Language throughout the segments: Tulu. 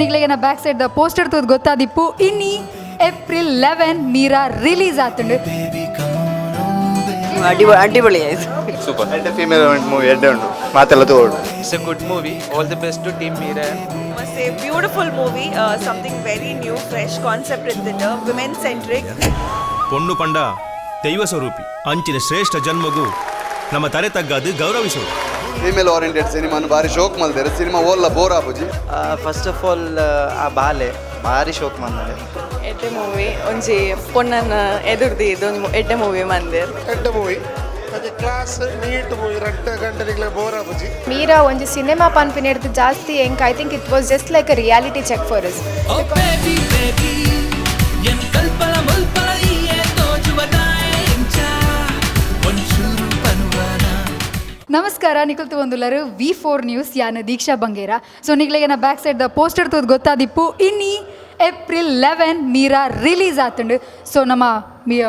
ನಿಗ್ಲೆಗೆ ಬ್ಯಾಕ್ ಸೈಡ್ ದ ಪೋಸ್ಟರ್ ತೂದು ಗೊತ್ತಾದಿಪ್ಪು. ಇನ್ನಿ ಏಪ್ರಿಲ್ 11 ಮೀರಾ ರಿಲೀಸ್ ಆತುಂಡು. ಅಡಿಪೊಳಿ ಆಯ್ತು. ಸೂಪರ್. ಎಡ್ಡೆ ಫೀಮೇಲ್ ಮೂವಿ, ಎಡ್ಡೆ ಉಂಡು, ಮಾತೆಲ್ಲ ತಗೋಡು. It's a good movie. All the best to team Meera. Must say, beautiful movie, something very new, fresh concept ಇತ್ತಿಂಡು, women centric. ಪೊಣ್ಣು ಪಂಡ ದೈವ ಸ್ವರೂಪಿ. ಅಂಚಿನ ಶ್ರೇಷ್ಠ ಜನ್ಮಗೂ ನಮ್ಮ ತಲೆ ತಗ್ಗಾದು ಗೌರವಿಸುವುದು. ಫೀಮೇಲ್ ಓರಿಯೆಂಟೆಡ್ ಸಿನಿಮಾನು ಬಾರಿ ಶೋಕ್ ಮಲ್ದೇರು. ಸಿನಿಮಾ ಓಲ್ಲ ಬೋರ್ ಆಪುಜಿ. ಫಸ್ಟ್ ಆಫ್ ಆಲ್ ಆ ಬಾಲೆ ಭಾರಿ ಶೋಕ್ ಮಂದನೆ. ಎಡ್ಡೆ ಮೂವಿ. ಒಂಜಿ ಪೊಣ್ಣನ ಎದುರ್ದಿ ಇದು ಎಡ್ಡೆ ಮೂವಿ ಮಂದಿರ್. ಎಡ್ಡೆ ಮೂವಿ, ಒಂಜಿ ಕ್ಲಾಸ್ ನೀಟ್ ಮೂವಿ. ರಡ್ಡ್ ಗಂಟೆನಿಗ್ಲೆ ಬೋರ್ ಆಪುಜಿ. ಮೀರಾ ಒಂಜಿ ಸಿನಿಮಾ ಪನ್ಪಿನೆಡ್ದು ಜಾಸ್ತಿ ಎಂಕ್ I think it was just like a reality check for us. Baby baby, N Kalpana ಮುಲ್ಪನ ಇಯೇ ತೋಜುವ ಒಂಚೂರು ಪನುವನ. ನಮಸ್ಕಾರ, ನಿಕುಲ್ ತೂವೊಂದುಲ್ಲರು ವಿ4 ನ್ಯೂಸ್. ಯಾನ್ ದೀಕ್ಷಾ ಬಂಗೇರ. ಸೊ ನಿಗ್ಲೆಗೆ ಬ್ಯಾಕ್ ಸೈಡ್ ದ ಪೋಸ್ಟರ್ ತೂದು ಗೊತ್ತಾದಿಪ್ಪು, ಇನ್ನಿ ಏಪ್ರಿಲ್ 11 ಮೀರಾ ರಿಲೀಸ್ ಆತುಂಡು. ಸೊ ನಮ್ಮ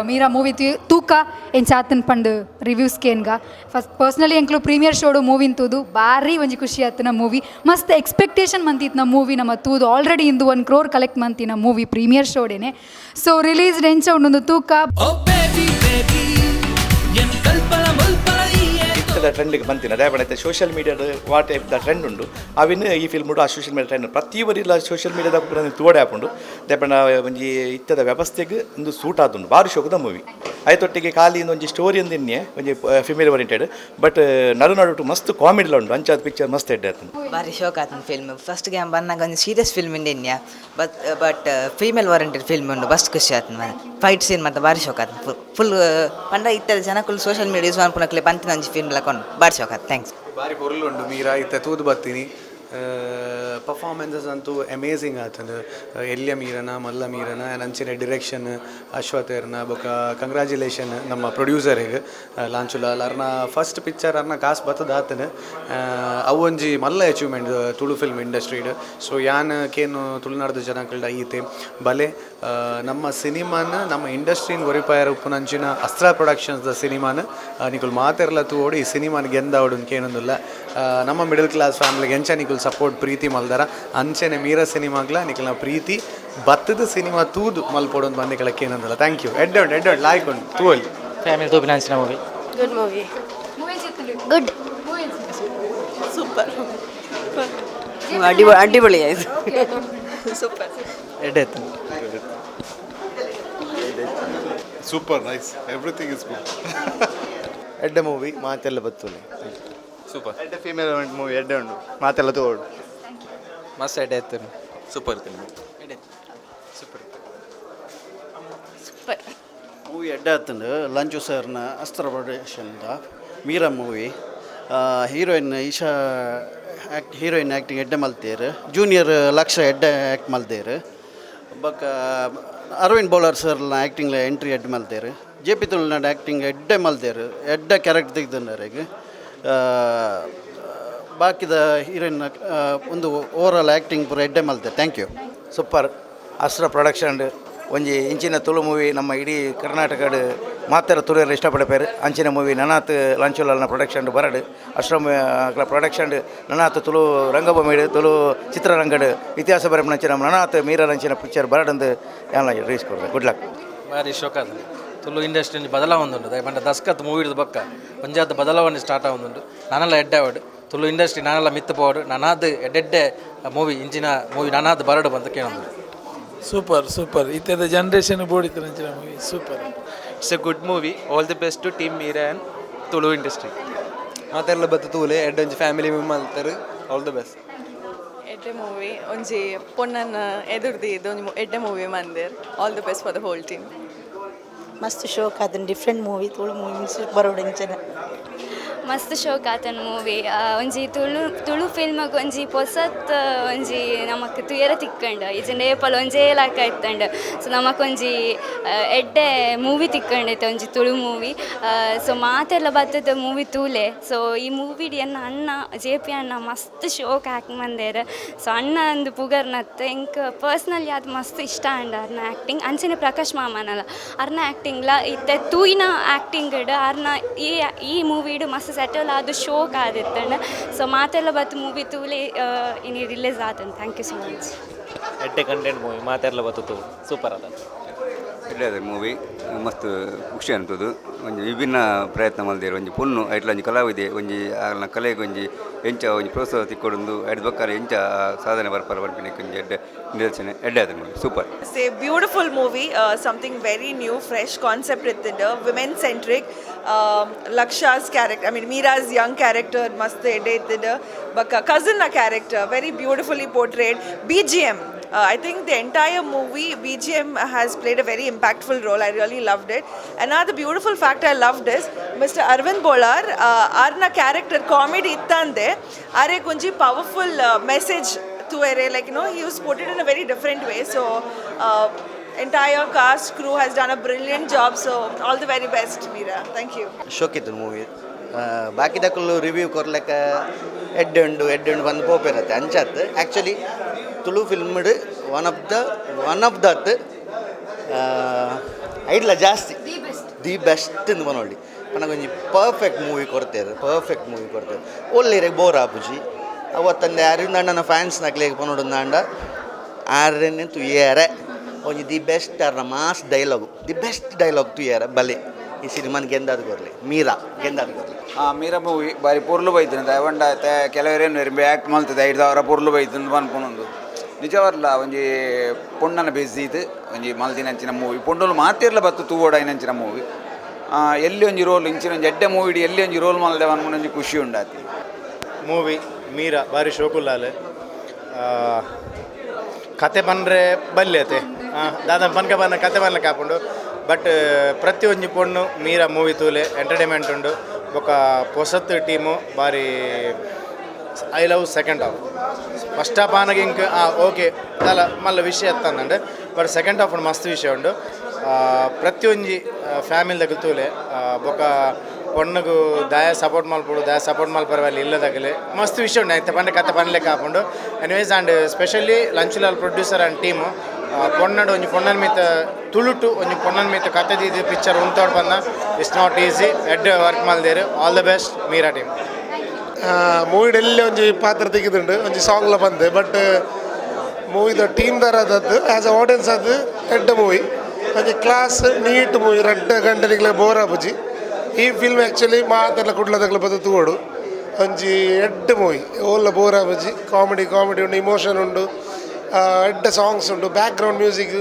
ಮೀರಾ ಮೂವಿ ತೂಕ ಎಂಚಾತನ್ ಪಂಡ್ reviews ಕೇನ್ಗ. First personally ಎಂಕ್ಲು premier ಶೋಡು move in ತೂದು ಭಾರಿ ಒಂಜಿ ಖುಷಿ ಆತನ. ಮೂವಿ ಮಸ್ತ್ ಎಕ್ಸ್ಪೆಕ್ಟೇಷನ್ ಮಂತಿತ್ತು ಮೂವಿ. ನಮ್ಮ ತೂದು ಆಲ್ರೆಡಿ ಇಂದು 1 ಕ್ರೋರ್ ಕಲೆಕ್ಟ್ ಮಂತಿನ ಮೂವಿ ಪ್ರೀಮಿಯರ್ ಶೋಡೇನೆ. ಸೊ ರಿಲೀಸ್ ಎಂಚ ಉಂಡು ತೂಕ. ಓ ಬೇಬಿ ಬೇಬಿ, ಎನ್ ಕಲ್ಪನ ಮುಲ್ಪನ ಇಯೇ ಇತ್ತದ ಟ್ರೆಂಡ್ಗೆ ಬಂತಿನ ದಾಯೆ social ಮೀಡಿಯಾದ what type the trend ಉಂಡು, ಅವಿನ ಈ ಫಿಲ್ಮ್ ಆ ಸೋಷಿಯಲ್ ಮೀಡಿಯಾ ಟ್ರೆಂಡ್ ಪ್ರತಿ ಒರಿಲ ಸೋಷಿಯಲ್ ಮೀಡಿಯಾದ ತೋಡೆ ಆಪುಂಡು. ದಾಯೆ ಒಂಜಿ ಇತ್ತದ ವ್ಯವಸ್ಥೆಗೆ ಒಂದು ಸೂಟ್ ಆದುಂಡು. ಬಾರಿ ಶೋಕದ ಮೂವಿ. ಆಯ್ತೊಟ್ಟಿಗೆ ಖಾಲಿ ಒಂಜಿ ಸ್ಟೋರಿ ಒಂದಿನ್ನೆ ಒಂಜಿ ಫಿಮೇಲ್ ಓರಿಯೆಂಟೆಡ್, ಬಟ್ ನಡು ನಡುಟು ಮಸ್ತ್ ಕಾಮಿಡಿಲ ಉಂಡು. ಅಂಚಾದ ಪಿಕ್ಚರ್ ಮಸ್ತ್ ಎಡ್ಡೆ ಆತುಂಡು. ಬಾರಿ ಶೋಕ್ ಆತನ ಫಿಲ್ಮ್. ಫಸ್ಟ್ ಗ್ಯಾಮ್ ಬಂದಾಗ ಒಂದು ಸೀರಿಯಸ್ ಫಿಲ್ಮ್ ಇಂಡಿನ್ಯಾ, but but female oriented film ಉಂಡು. ಮಸ್ತ್ ಖುಷಿ ಆತನ. ಫೈಟ್ ಸೀನ್ ಮತ್ತೆ ಬಾರಿ ಶೋಕ್ ಆತನ ಫುಲ್. ಪಂಡ ಇತ್ತದ ಜನಕ್ಕುಲು ಸೋಷಿಯಲ್ ಮೀಡಿಯಾ ಯೂಸ್ ಮನ್ಪುನಕ್ಲೆ ಪಂತಿನ ಒಂಜಿ ಫಿಲ್ಮ್ ಲಕೊಂಡು ಬಾರಿ ಶೋಕ್ ಆತ. Thanks. ಬಾರಿ ಪೊರ್ಲು ಉಂಡು ಮೀರಾ. ಇತ್ತೆ ತೂದು ಬತ್ತೀನಿ. ಪರ್ಫಾರ್ಮೆನ್ಸಸ್ ಅಂತೂ ಅಮೇಝಿಂಗ್ ಆತಂದು. ಎಲ್ಯ ಮೀರನ, ಮಲ್ಲ ಮೀರನ ಆ್ಯಂಡ್ ಅಂಚಿನ ಡಿರೆಕ್ಷನ್ ಅಶ್ವಥೇರ್ನ. ಬೊಕ ಕಂಗ್ರ್ಯಾಚುಲೇಷನ್ ನಮ್ಮ ಪ್ರೊಡ್ಯೂಸರಿಗೆ ಲಾಂಚುಲಾಲ್. ಅರ್ನ ಫಸ್ಟ್ ಪಿಕ್ಚರ್, ಅರ್ನ ಕಾಸು ಬತ್ತದ ಆತನ. ಅವು ಒಂಜಿ ಮಲ್ಲ ಅಚೀವ್ಮೆಂಟ್ ತುಳು ಫಿಲ್ಮ್ ಇಂಡಸ್ಟ್ರಿಡ್. ಸೊ ಯಾನ್ ಕೇನು ತುಳುನಾಡ್ದ ಜನಕಲ್ಡ ಈತೆ ಬಲೆ, ನಮ್ಮ ಸಿನಿಮಾನ, ನಮ್ಮ ಇಂಡಸ್ಟ್ರಿನ್ ಒರಿಪಾಯರ ಉಪ್ಪುನಂಚಿನ ಅಸ್ತ್ರ ಪ್ರೊಡಕ್ಷನ್ಸ್ ದ ಸಿನಿಮಾನ ನಿಕುಲ್ ಮಾತೆರ್ಲ ತೂವೋಡು. ಈ ಸಿನಿಮಾನ ಗೆಂದಾವಡು ಕೇನೊಂದುಲ್ಲ. ನಮ್ಮ ಮಿಡಲ್ ಕ್ಲಾಸ್ ಫ್ಯಾಮಿಲಿಗೆ ಎಂಚ ನಿಕುಲ್ ಸಪೋರ್ಟ್ ಪ್ರೀತಿ ಮಲ್ದಾರ, ಅಂಚೆನೆ ಮೀರ ಸಿನಿಮಾಗ್ಲ ನಿಕಲ್ನ ಪ್ರೀತಿ ಬತ್ತದ ಸಿನಿಮಾ ತೂದು ಮಲ್ಪೊಡು ಅಂತ ಬಂದಿಕಳ ಕೇನೊಂದುಲ್ಲ. Thank you. ಎಡ್ಡೆ ಉಂಟು, ಎಡ್ಡೆ ಉಂಟು, ಲಾಯ್ಕ್ ಉಂಟು, ತೂವಲ್ಲಿ. ಫ್ಯಾಮಿಲಿ ತೂಪಿನ movie. Good movie. Good. Super. ಅಡಿಪೊಳಿ ಆಯ್ತು. ಸೂಪರ್. ಎಡ್ಡೆ ಆಯ್ತು. Super nice, everything is good. ಎಡ್ಡೆ ಮೂವಿ, ಮಾತೆಲ್ಲ ಬತ್ತುಲೆ. ಸೂಪರ್. ಎಡ್ಡೆ ಫೀಮೇಲ್ ಮೂವಿ, ಎಡ್ಡೆ ಉಂಡು, ಮಾತೆಲ್ಲ ತಗೋಡು. ಮಸ್ತ್ ಎಡ್ಡೆ ಆಯ್ತು. Super film. Super. Super. Movie ಎಡ್ಡೆ ಆತಂಡು. ಲಂಚು ಸರ್ನ ಅಸ್ತ್ರ ಪ್ರೊಡಕ್ಷನ್ದ Meera movie. Heroine Isha act, heroine acting ಎಡ್ಡೆ ಮಲ್ತೇರು. ಜೂನಿಯರ್ ಲಕ್ಷ ಎಡ್ಡೆ ಆ್ಯಕ್ಟ್ ಮಲ್ತೇರು. ಬೊಕ್ಕ ಅರವಿಂದ್ ಬೋಳಾರ್ ಸರ್ನ ಆ್ಯಕ್ಟಿಂಗ್ ಎಂಟ್ರಿ ಎಡ್ಡೆ ಮಲ್ತೇರು. ಜೆ ಪಿ ತುಳುನಾಡು ಆ್ಯಕ್ಟಿಂಗ್ ಎಡ್ಡೆ ಮಲ್ತೇರು. ಎಡ್ಡೆ ಕ್ಯಾರೆಕ್ಟರ್ ತೆಗ್ದುಂಡರೆಗ್. ಬಾಕಿದ ಹೀರೋಯಿನ್ ಒಂದು ಓವರ್ ಆಲ್ ಆ್ಯಕ್ಟಿಂಗ್ ಪೂರ ಎಡ್ಡೆ ಮಲ್ತೇರು. Thank you. Super. ಅಸ್ತ್ರ ಪ್ರೊಡಕ್ಷನ್ ಒಂಜಿ ಇಂಚಿನ ತುಳು ಮೂವಿ ನಮ್ಮ ಇಡೀ ಕರ್ನಾಟಕಡ್ ಮಾತ್ರ ತುಳುವೆರ್ ಇಷ್ಟಪಡಪೇರು. ಅಂಚಿನ ಮೂವಿ ನನಾತ್ ಲಾಂಚುಲಾಲ್ನ ಪ್ರೊಡಕ್ಷನ್ ಬರಡ್. ಅಶ್ರಮ ಪ್ರೊಡಕ್ಷನ್ ನನಾತ್ ತುಳು ರಂಗಭೂಮಿ, ತುಳು ಚಿತ್ರರಂಗಡ್ ಇತಿಹಾಸ ಬರೆಪುನಂಚಿನ ನನಾತ್ ಮೀರಲಂಚಿನ ಪಿಕ್ಚರ್ ಬರಡಂದು ಯಾನ್ ರೀಸ್ ಕೊಡ್ದೆ. Good luck. ಭಾರಿ ಶೋಕ ಆತಂಡು. ತುಳು ಇಂಡಸ್ಟ್ರಿ ಒಂಜಿ ಬದಲಾವಣೆ ಉಂಡು. ಪಂಡ ದಸ್ಕತ್ ಮೂವಿ ಹಿಡಿದು ಬೊಕ್ಕ ಒಂಜಾತ್ ಬದಲಾವಣೆ ಸ್ಟಾರ್ಟ್ ಆವೊಂದುಂಡು. ನಾನೆಲ್ಲ ಎಡ್ಡೆ ಆವಡ್, ತುಳು ಇಂಡಸ್ಟ್ರಿ ನಾನೆಲ್ಲ ಮಿತ್ತು ಪೋವಡು. ನಾನಾದ್ ಎಡ್ಡೆಡ್ಡೆ ಮೂವಿ, ಇಂಚಿನ ಮೂವಿ ನಾನಾದ್ ಬರಡು ಬಂತ ಕೇಳೊಂದು. Super super. ಇತ್ತೆದ ಜನರೇಷನ್ ಬೋಡಿತ್ತು ಅಂಚಿನ movie. Super. It's a good movie. All the best to team Meera and Tulu industry. ಮಾತೆಲ್ಲ ಬತ್ತು ತೂಲೆ. ಎಡ್ಡೆ ಒಂಜಿ ಫ್ಯಾಮಿಲಿ ಮೂವಿ ಮಲ್ತಾರೆ. All the best. ಎಡ್ಡೆ ಮೂವಿ. ಒಂಜಿ ಪೊಣ್ಣನ ಎದುರ್ದಿ ಇದು ಎಡ್ಡೆ ಮೂವಿ ಮಂದಿರ್. All the best for the whole team. ಮಸ್ತ್ ಶೋಕ್ ಆತನ. Different movie. ತುಳು ಮೂವಿ ಬರೋಡು ಇಂಚನೆ. ಮಸ್ತ್ ಶೋಕ್ ಆತನ ಮೂವಿ. ಒಂಜಿ ತುಳು ತುಳು ಫಿಲ್ಮ್ಗ್ ಒಂಜಿ ಪೊಸತ್ ಒಂಜಿ ನಮಕ್ ತುಯರ ತಿಕ್ಕಂಡು. ಇಜ್ಜಿಂಡ ಏಪಲ ಒಂಜೇ ಲಾಕ ಇತ್ತಂಡು. ಸೊ ನಮಕ್ ಒಂಜಿ ಎಡ್ಡೆ ಮೂವಿ ತಿಕ್ಕಂಡೈತೆ, ಒಂಜಿ ತುಳು ಮೂವಿ. ಸೊ ಮಾತೆಲ್ಲ ಬತ್ತದ ಮೂವಿ ತೂಲೆ. ಸೊ ಈ ಮೂವಿಡ್ ಎನ್ನ ಅಣ್ಣ ಜೆ ಪಿ ಅಣ್ಣ ಮಸ್ತ್ ಶೋಕ್ ಆ್ಯಕ್ಟ್ ಮಂದೇರ್. ಸೊ ಅಣ್ಣ ಒಂದು ಪುಗರ್ನತ್. ಎಂಕ್ ಪರ್ಸ್ನಲಿ ಅದು ಮಸ್ತ್ ಇಷ್ಟ ಆಂಡ್ ಅರ್ನ ಆ್ಯಕ್ಟಿಂಗ್. ಅಂಚನೆ ಪ್ರಕಾಶ್ ಮಾಮನಲ ಅರ್ನ ಆ್ಯಕ್ಟಿಂಗ್ಲ ಇತ್ತೆ ತೂಯಿನ ಆ್ಯಕ್ಟಿಂಗ್ ಅರ್ನ ಈ ಈ ಮೂವಿಡ್ ಮಸ್ತ್ ಸೆಟಲ್ ಆದು ಶೋಕ್ ಆದಿತ್ತಂಡ. ಸೊ ಮಾತೆಲ್ಲ ಬತ್ತು ಮೂವಿ ತೂಲೆ. ಇನಿ ರಿಲೀಸ್ ಆತಂಡ್. Thank you so much. ಎಡ್ಡೆ ಕಂಟೆಂಟ್ ಮೂವಿ, ಮಾತೆರ್ಲ ಬತ್ತುತು, ಸೂಪರ್ ಅದ. ಎಡ್ಡೆ ಮೂವಿ, ಮಸ್ತ್ ಖುಷಿ ಅನ್ತದು. ಒಂಜಿ ವಿಭಿನ್ನ ಪ್ರಯತ್ನ ಮಲ್ದೇರು. ಒಂಜಿ ಪೊಣ್ಣು ಐಟ್ಲ ಒಂಜಿ ಕಲಾವಿದೆ, ಒಂಜಿ ಆಲ್ನ ಕಲೆಗೆ ಒಂಜಿ ಎಂಚ ಒಂಜಿ ಪ್ರೋತ್ಸಾಹ ತಿಕ್ಕೊಡೊಂದು ಐಡ್ ಬೊಕ್ಕ ಎಂಚ ಸಾಧನೆ ಬರ್ಪಾರ ಪನ್ಪಿನಕ್ಕೆ ಒಂಜಿ ಎಡ್ಡೆ ನಿದರ್ಶನ. ಎಡ್ಡೆ ಆದ movie, super. It's a beautiful movie, something very new, fresh concept ಇತ್ತಿಂಡು, women centric. Laksha's character, I mean Meera's young character ಮಸ್ತ್ ಎಡ್ಡೆ ಇತ್ತಿಂಡು. ಬೊಕ್ಕ ಕಸಿನ್ನ character very beautifully portrayed. BGM, I think the entire movie BGM has played a very impactful role. I really loved it. Another beautiful fact I loved is Mr. Arvind Bolar, ಆರ್ನ ಕ್ಯಾರೆಕ್ಟರ್ ಕಾಮಿಡಿ ಇತ್ತಂದೆ ಆರೆ ಒಂಜಿ ಪವರ್ಫುಲ್ ಮೆಸೇಜ್ ತೂಯರೆ, like he was portrayed in a very different way. So entire cast, crew has done a brilliant job. So all the very best, Meera. Thank you. ಶೋಕಿತ್ತು movie. ಬಾಕಿದಕ್ಕಲು review ಕೊರ್ಲೆಕ್ಕ ಎಡ್ಡೆ ಉಂಡು, ಎಡ್ಡೆ ಉಂಡು ಬಂದು ಪೋಪಿರತ್ತೆ ಅಂಚಾತ್. ಆ್ಯಕ್ಚುಲಿ ತುಳು ಫಿಲ್ಮ್ಡ್ ಒನ್ ಆಫ್ the ಅತ್ ಐಡ್ಲ ಜಾಸ್ತಿ the best ಇಂದು ಪನೊಳಿ. ಪನಗೊಂಜಿ ಪರ್ಫೆಕ್ಟ್ ಮೂವಿ ಕೊಡ್ತೇವೆ, ಪರ್ಫೆಕ್ಟ್ ಮೂವಿ ಕೊಡ್ತೇವೆ. ಒಳ್ಳೆರೆ ಬೋರ್ ಆಪುಜಿ. ಅವತ್ತಂದೆ ಅರವಿಂದ ಅಣ್ಣನ ಫ್ಯಾನ್ಸ್ ನಕ್ಲೆಗ್ ಪನೊಡು ಆರೆನೆ ತುಯ್ಯಾರೆ. ಒಂಜಿ the best ಆರ್ನ mass dialogue, the best dialogue ತುಯ್ಯಾರೆ ಬಲೆ. ಈ ಸಿನಿಮಾನ ಗೆಂದಾದ ಕೊರ್ಲಿ, ಮೀರಾ ಗೆಂದಾದ ಕೊರ್ಲಿ. ಮೀರಾ ಮೂವಿ ಬಾರಿ ಪೊರ್ಲು ಬೈತುಂಡು. ದಯವಂಡ ಕೆಲವರೇನು ಆ್ಯಕ್ಟ್ ಮಲ್ತದೆ, ಐಡ್ದವರ ಪೊರ್ಲು ಬೈತುಂಡು ಪನ್ಪುನೊಂದು. ನಿಜವಾರ್ಲ ಒಂಜಿ ಪೊಣ್ಣನ ಬೇಸ್ ಒಂಜಿ ಮಲ್ದಿನಂಚಿನ ಮೂವಿ. ಪೊಣ್ಣುಲು ಮಾತೆರ್ಲ ಬತ್ತು ತೂವೊಡಾಯಿನಂಚಿನ ಮೂವಿ. ಎಲ್ಲಿ ಒಂಜಿ ರೋಲ್ ಇಂಚಿನ ಒಂಜಿ ಎಡ್ಡೆ ಮೂವಿ, ಎಲ್ಲಿ ಒಂಜಿ ರೋಲ್ ಮಲ್ದೆ ಪನ್ಪುನ ಒಂಜಿ ಖುಷಿ ಉಂಡಾತಿ. ಮೂವಿ ಮೀರಾ ಬಾರಿ ಶೋಕುಲ್ಲಾಲೆ. ಕತೆ ಪನ್ರೆ ಬಲ್ಯತೆ ದಾದ ಪನ್ಕ ಬನ್ನ ಕತೆ ಬನ್ಲಕ್ಕೆ ಆಪುಂಡು. ಬಟ್ ಪ್ರತಿಯೊಂಜಿ ಪೊಣ್ಣು ಮೀರಾ ಮೂವಿ ತೂಲೆ, ಎಂಟರ್ಟೈನ್ಮೆಂಟ್ ಉಂಡು. ಬೊಕ್ಕ ಪೊಸತ್ ಟೀಮು ಬಾರಿ. I love second half. First half ಆನಗ ಇಂಕ್ ಓಕೆ ದಾಲ ಮಲ್ಲ ವಿಷಯ ಎತ್ತಂದಂಡು, ಬಟ್ ಸೆಕೆಂಡ್ ಹಾಫ್ ಮಸ್ತ್ ವಿಷಯ ಉಂಡು. ಪ್ರತಿಯೊಂಜಿ ಫ್ಯಾಮಿಲಿ ತೂಲೆ. ಬೊಕ್ಕ ಪೊಣ್ಣಗು ದಾಯ ಸಪೋರ್ಟ್ ಮಲ್ಪೊಡು, ದಾಯ ಸಪೋರ್ಟ್ ಮಲ್ಪರ ಇಲ್ಲದಾಗಲೆ ಮಸ್ತ್ ವಿಷಯ ಉಂಡು. ಐತೆ ಪಂಡ ಕತೆ ಪನ್ಲೆಕ್ಕ ಆಪುಂಡು. Anyways, and specially Lanchulal producer and team, ಪೊಣ್ಣಡು ಒಂಜಿ ಪೊಣ್ಣನ ಮಿತ್ತ ತುಳುಟು ಒಂಜಿ ಪೊಣ್ಣನ ಮಿತ್ತ ಕತೆ ದೀದ್ ಪಿಕ್ಚರ್ ಉಂತೋಡ್ ಬಂದ, it's not easy. ಎಡ್ಡೆ ವರ್ಕ್ ಮಲ್ದೇರು. All the best, Meera team. ಮೂವಿಡ್ ಎಲ್ಲಿ ಒಂಜಿ ಪಾತ್ರ ತೆಗೆದುಂಡು, ಒಂಜಿ ಸಾಂಗ್ಲ ಬಂದೆ. ಬಟ್ ಮೂವಿದ ಟೀಮ್ ದಾರ ಅದದ್ದು ಆ್ಯಸ್ ಅ ಆಡಿಯನ್ಸ್ ಅದು ಎಡ್ಡೆ ಮೂವಿ. ಒಂಜಿ ಕ್ಲಾಸ್ ನೀಟ್ ಮೂವಿ, 2 ಗಂಟೆನಿಗ್ಲೆ ಬೋರ್ ಆಪುಜಿ. ಈ ಫಿಲ್ಮ್ ಆ್ಯಕ್ಚುಲಿ ಮಾತೆಲ್ಲ ಕುಡ್ಲದಗ್ಲ ಬದ್ದು ತೂವೊಡು. ಒಂಜಿ ಎಡ್ಡೆ ಮೂವಿ, ಓಲ್ಲ ಬೋರ್ ಆಪುಜಿ. ಕಾಮಿಡಿ ಕಾಮಿಡಿ ಉಂಡು, ಇಮೋಷನ್ ಉಂಡು, ಎಡ್ಡೆ ಸಾಂಗ್ಸ್ ಉಂಡು, ಬ್ಯಾಕ್ ಗ್ರೌಂಡ್ ಮ್ಯೂಸಿಕ್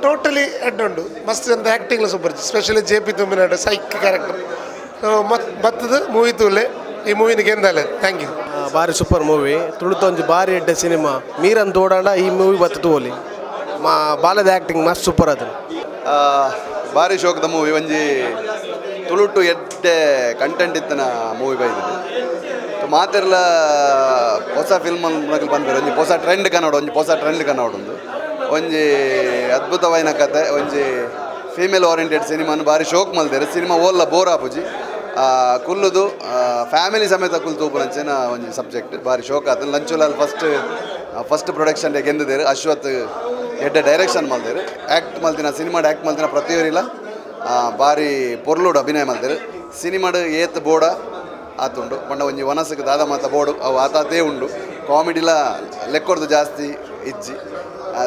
ಟೋಟಲಿ ಎಡ್ಡೆ ಉಂಡು. ಮಸ್ತ್ ಅಂತ ಆ್ಯಕ್ಟಿಂಗ್ಲ super, specially J P Tuminad ಸೈಕ್ ಕ್ಯಾರೆಕ್ಟರ್. ಮತ್ ಬತ್ತದ ಮೂವಿ ತೂಲೆ, ಈ ಮೂವಿನ ಗೆಂದಾಲೆ. Thank you. ಬಾರಿ ಸೂಪರ್ ಮೂವಿ. ತುಳುತ ಒಂಜಿ ಬಾರಿ ಎಡ್ಡೆ ಸಿನಿಮಾ ಮೀರನ್ ತೋಡಾಂಡ ಈ ಮೂವಿ ಬತ್ತು ತೂವೊಲಿ. ಮಾ ಬಾಲದ ಆ್ಯಕ್ಟಿಂಗ್ ಮಸ್ತ್ ಸೂಪರ್ ಅದು. ಬಾರಿ ಶೋಕದ ಮೂವಿ. ಒಂಜಿ ತುಳುಟು ಎಡ್ಡೆ ಕಂಟೆಂಟ್ ಇತ್ತಿನ ಮೂವಿ ಬೈದಿದೆ. ಮಾತೆರ್ಲ ಹೊಸ ಫಿಲ್ಮ್ ಬಂದ್ಬೇರು. ಒಂಜಿ ಹೊಸ ಟ್ರೆಂಡ್ ಕನ್ನಡ, ಒಂಜಿ ಹೊಸ ಟ್ರೆಂಡ್ ಕನ್ನಡ ಉಂದು. ಒಂಜಿ ಅದ್ಭುತವಾಯಿನ ಕತೆ, ಒಂಜಿ ಫೀಮೇಲ್ ಓರಿಯೆಂಟೆಡ್ ಸಿನಿಮಾನು ಬಾರಿ ಶೋಕ್ ಮಲ್ದೇರು. ಸಿನಿಮಾ ಓಲ್ಲ ಬೋರ್ ಆಪುಜಿ. ಕುಲ್ಲುದು ಫ್ಯಾಮಿಲಿ ಸಮೇತ ಕುಲ್ ತೂಪುನಂಚಿನ ಒಂಜಿ ಸಬ್ಜೆಕ್ಟ್. ಬಾರಿ ಶೋಕ್ ಆತಂಡ್. ಲಂಚುಲಾಲ್ ಫಸ್ಟ್ ಫಸ್ಟ್ ಪ್ರೊಡಕ್ಷನ್ ಗೆಂದಿದ್ದೇರು. ಅಶ್ವಥ್ ಎಡ್ಡೆ ಡೈರೆಕ್ಷನ್ ಮಲ್ದೇರು. ಆ್ಯಕ್ಟ್ ಮಲ್ತಿನ, ಸಿನಿಮಾಡ್ ಆ್ಯಕ್ಟ್ ಮಲ್ತಿನ ಪ್ರತಿಯೊರಿಲ ಬಾರಿ ಪೊರ್ಲುಡು ಅಭಿನಯ ಮಲ್ದೇರು. ಸಿನಿಮಾಡ್ ಏತ್ ಬೋಡ ಆತುಂಡು ಪಂಡ ಒಂಜಿ ವನಸಕ್ಕೆ ದಾದ ಮಾತ ಬೋಡು ಅವು ಆತಾತೇ ಉಂಡು. ಕಾಮಿಡಿಲ ಲೆಕ್ಕೊರ್ದು ಜಾಸ್ತಿ ಇಜ್ಜಿ.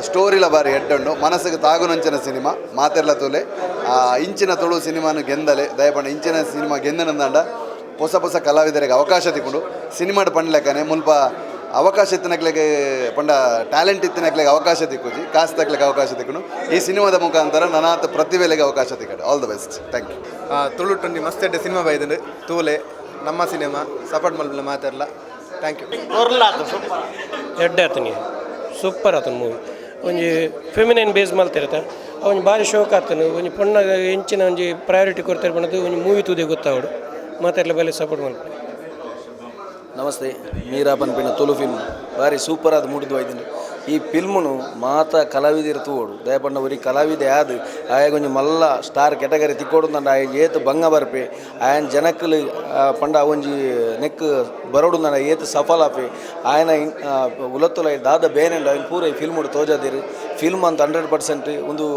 ಸ್ಟೋರಿಲ ಬಾರಿ ಎಡ್ಡುಂಡು. ಮನಸ್ಸಿಗೆ ತಾಗುನಂಚಿನ ಸಿನಿಮಾ. ಮಾತೆರ್ಲ ತೂಲೆ, ಇಂಚಿನ ತುಳು ಸಿನಿಮಾನು ಗೆಂದಲೆ. ದಯಪಂಡ ಇಂಚಿನ ಸಿನಿಮಾ ಗೆಂದನಂದಾಂಡ ಹೊಸ ಹೊಸ ಕಲಾವಿದರಿಗೆ ಅವಕಾಶ ತಿಕ್ಕೊಂಡು. ಸಿನಿಮಾಡ್ ಪಂಡ್ಲೆಕ್ಕನೆ ಮುಲ್ಪ ಅವಕಾಶ ಇತ್ತಿನಕ್ಲೆಗೆ ಪಂಡ ಟ್ಯಾಲೆಂಟ್ ಇತ್ತಿನಕ್ಲೆಗೆ ಅವಕಾಶ ತಿಕ್ಕುಜಿ, ಕಾಸು ತಕ್ಲೆಗೆ ಅವಕಾಶ ತಿಕ್ಕುನು. ಈ ಸಿನಿಮಾದ ಮುಖಾಂತರ ನನಾತ್ ಪ್ರತಿಭೆಲೆಗೆ ಅವಕಾಶ ತಿಕ್ಕಡು. All the best, thank you. ತುಳುಟೊಂಜಿ ಮಸ್ತ್ ಎಡ್ಡೆ ಸಿನಿಮಾ ಬೈದುಂಡು, ತೂಲೆ. ನಮ್ಮ ಸಿನಿಮಾ ಸಪೋರ್ಟ್ ಮಲ್ಪುಲೆ ಮಾತೆರ್ಲ. Thank you. ಎಡ್ಡೆ ಆತನಿ, ಸೂಪರ್ ಆತನ ಮೂವಿ. ಒಂಜಿ ಫೆಮಿನೈನ್ ಬೇಸ್ ಮಲ್ತಿರತ್ತ, ಒಂಜಿ ಬಾರಿ ಶೋಕ್ ಆತನು. ಒಂಜಿ ಪೊಣ್ಣ ಎಂಚಿನ ಒಂಜಿ ಪ್ರಯಾರಿಟಿ ಕೊಡ್ತಾರೆ ಪನ್ನದು ಒಂಜಿ ಮೂವಿ ತೂದೆ ಗೊತ್ತಾವಡು. ಮಾತೆರ್ಲ ಬಲೆ, ಸಪೋರ್ಟ್ ಮಲ್ಪುಲೆ. ನಮಸ್ತೆ. ಮೀರಾ ಪನ್ಪಿನ ತುಳು ಫಿಲ್ಮ್ ಬಾರಿ ಸೂಪರ್ ಆದ್ ಮೂಡಿದ್ದು ಬೈದುಂಡು. ಈ ಫಿಲ್ಮ್ನು ಮಾತ ಕಲಾವಿದರ ತೂವೊಡು. ದಯಪಂಡ ಒರಿ ಕಲಾವಿದೆ ಆದ್ ಆಯಗೊಂಜಿ ಮಲ್ಲ ಸ್ಟಾರ್ ಕೆಟಗರಿ ತಿಕ್ಕೊಡು ಅಂಡ ಆಯೆ ಏತ್ ಬಂಗ ಬರ್ಪೆ, ಆಯನ್ ಜನಕ್ಕಲು ಪಂಡ ಒಂಜಿ ನೆಕ್ ಬರೋಡು ಅಂಡ ಏತ್ ಸಫಲ ಆಪೆ, ಆಯನ ಉಲತ್ತುಲ ದಾದ ಬೇನೆಂಡು ಆಯ್ನ ಪೂರ ಈ ಫಿಲ್ಮ್ ತೋಜಾದಿರು. ಫಿಲ್ಮ್ ಅಂತ 100% ಒಂದು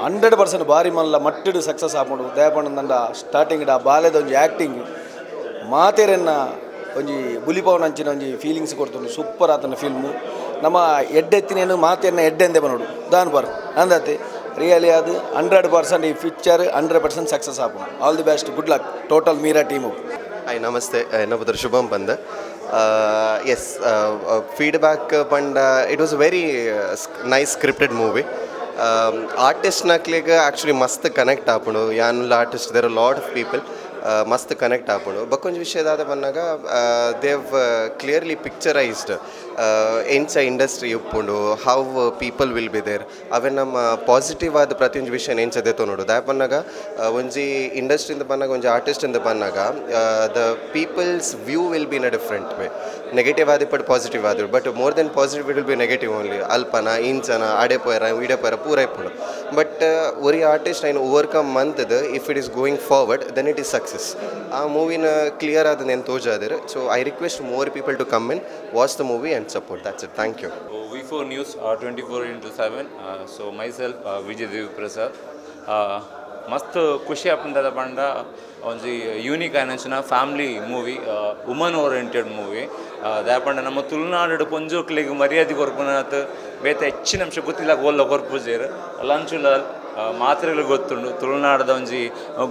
100% ಬಾರಿ ಮಲ್ಲ ಮಟ್ಟಿಡು ಸಕ್ಸಸ್ ಆಪುಂಡು. ದಯಪಂಡ ಸ್ಟಾರ್ಟಿಂಗ್ ಆ ಬಾಲೆದ ಒಂಜಿ ಆ್ಯಕ್ಟಿಂಗ್ ಮಾತೆರೆನ್ನ ಒಂಜಿ ಬುಲಿಪವನಂಚಿನ ಒಂಜಿ ಫೀಲಿಂಗ್ಸ್ ಕೊಡ್ತುಂಡು. ಸೂಪರ್ ಆತನ ಫಿಲ್ಮು. ನಮ್ಮ ಎಡ್ಡೆತ್ತಿನೇನು ಮಾತೆನ್ನ ಎಡ್ಡೆಂದೆ ಬನೋಡು ದಾನ್ ಬಾರ್ ಅಂದಾತೆ ರಿಯಲಿ ಅದು 100% ಈ ಪಿಕ್ಚರ್ 100% ಸಕ್ಸಸ್ ಆಪುಂಡು. All the best, good luck total Meera team. Hi namaste, ಎನ್ನ ಪುದರ್ ಶುಭಂ ಪಂದ್. ಎಸ್, ಫೀಡ್ಬ್ಯಾಕ್ ಪಂಡ it was very nice scripted movie. ಆರ್ಟಿಸ್ಟ್ನಕ್ಲೆಗ್ actually ಮಸ್ತ್ ಕನೆಕ್ಟ್ ಆಪುಂಡು. ಯಾನುಲ್ಲ artist, there lot of people ಮಸ್ತ್ ಕನೆಕ್ಟ್ ಆಪುಂಡು. ಬೊಕ್ಕೊಂಜಿ ವಿಷಯ ದಾದ ಪನ್ನಗ, ದೇವ್ ಕ್ಲಿಯರ್ಲಿ ಪಿಕ್ಚರೈಸ್ಡ್ ಎಂಚ ಇಂಡಸ್ಟ್ರಿ ಉಪ್ಪುಂಡು, how people will be there. ಅವೆ ನಮ್ಮ ಪಾಸಿಟಿವ್ ಆದ ಪ್ರತಿಯೊಂಜಿ ವಿಷಯ ಎಂಚ ದೆತೊನೊಡು. ದಾಯೆ ಪನ್ನಗ ಒಂಜಿ ಇಂಡಸ್ಟ್ರಿಯಿಂದ ಪನ್ನಗ, ಒಂಜಿ ಆರ್ಟಿಸ್ಟಿಂದ ಪನ್ನಗ, the people's view will be in a different way. Negative ಆದಿಪ್ಪಡ್, positive ಆದಿಪ್ಪಡ್, but more than positive it will be negative only. ಅಲ್ಪನ ಇಂಚನ ಅಡೆ ಪೋಯರ ಇಡೆ ಪೋಯರ ಪೂರ ಇಪ್ಪುಂಡು. ಬಟ್ ಒರಿ ಆರ್ಟಿಸ್ಟ್ ಐನ್ overcome ಮಂತ್ದ್ if it is going forward, then it is success. ಆ ಮೂವಿನ ಕ್ಲಿಯರ್ ಆದ ನೇನು ತೋಜಾದೆರ್. So I request more people to come in, watch the movie and support. That's it, thank you. V4 News 24/7. So myself Vijay Dev Prasad. ಮಸ್ತ್ ಖುಷಿ ಆಪುಂಡದ ಪಂಡ ಒಂಜಿ unique ಆಯಿನಂಚಿನ family movie, woman oriented movie. ದಾಯೆ ಪಂಡ ನಮ್ಮ ತುಳುನಾಡು ಪೊಂಜೋಕ್ಲೆಗ್ ಮರ್ಯಾದೆ ಕೊರ್ಪುನಾತ್ ಬೇತೆ ಹೆಚ್ಚಿನ ಅಂಶ ಗೊತ್ತಿಲ್ಲ ಓಲ್ಲ ಕೊರ್ಪುಜೆರ್. ಲಂಚುಲಾಲ್ ಮಾತ್ರೆಗಳು ಗೊತ್ತುಂಡು, ತುಳುನಾಡದ ಒಂಜಿ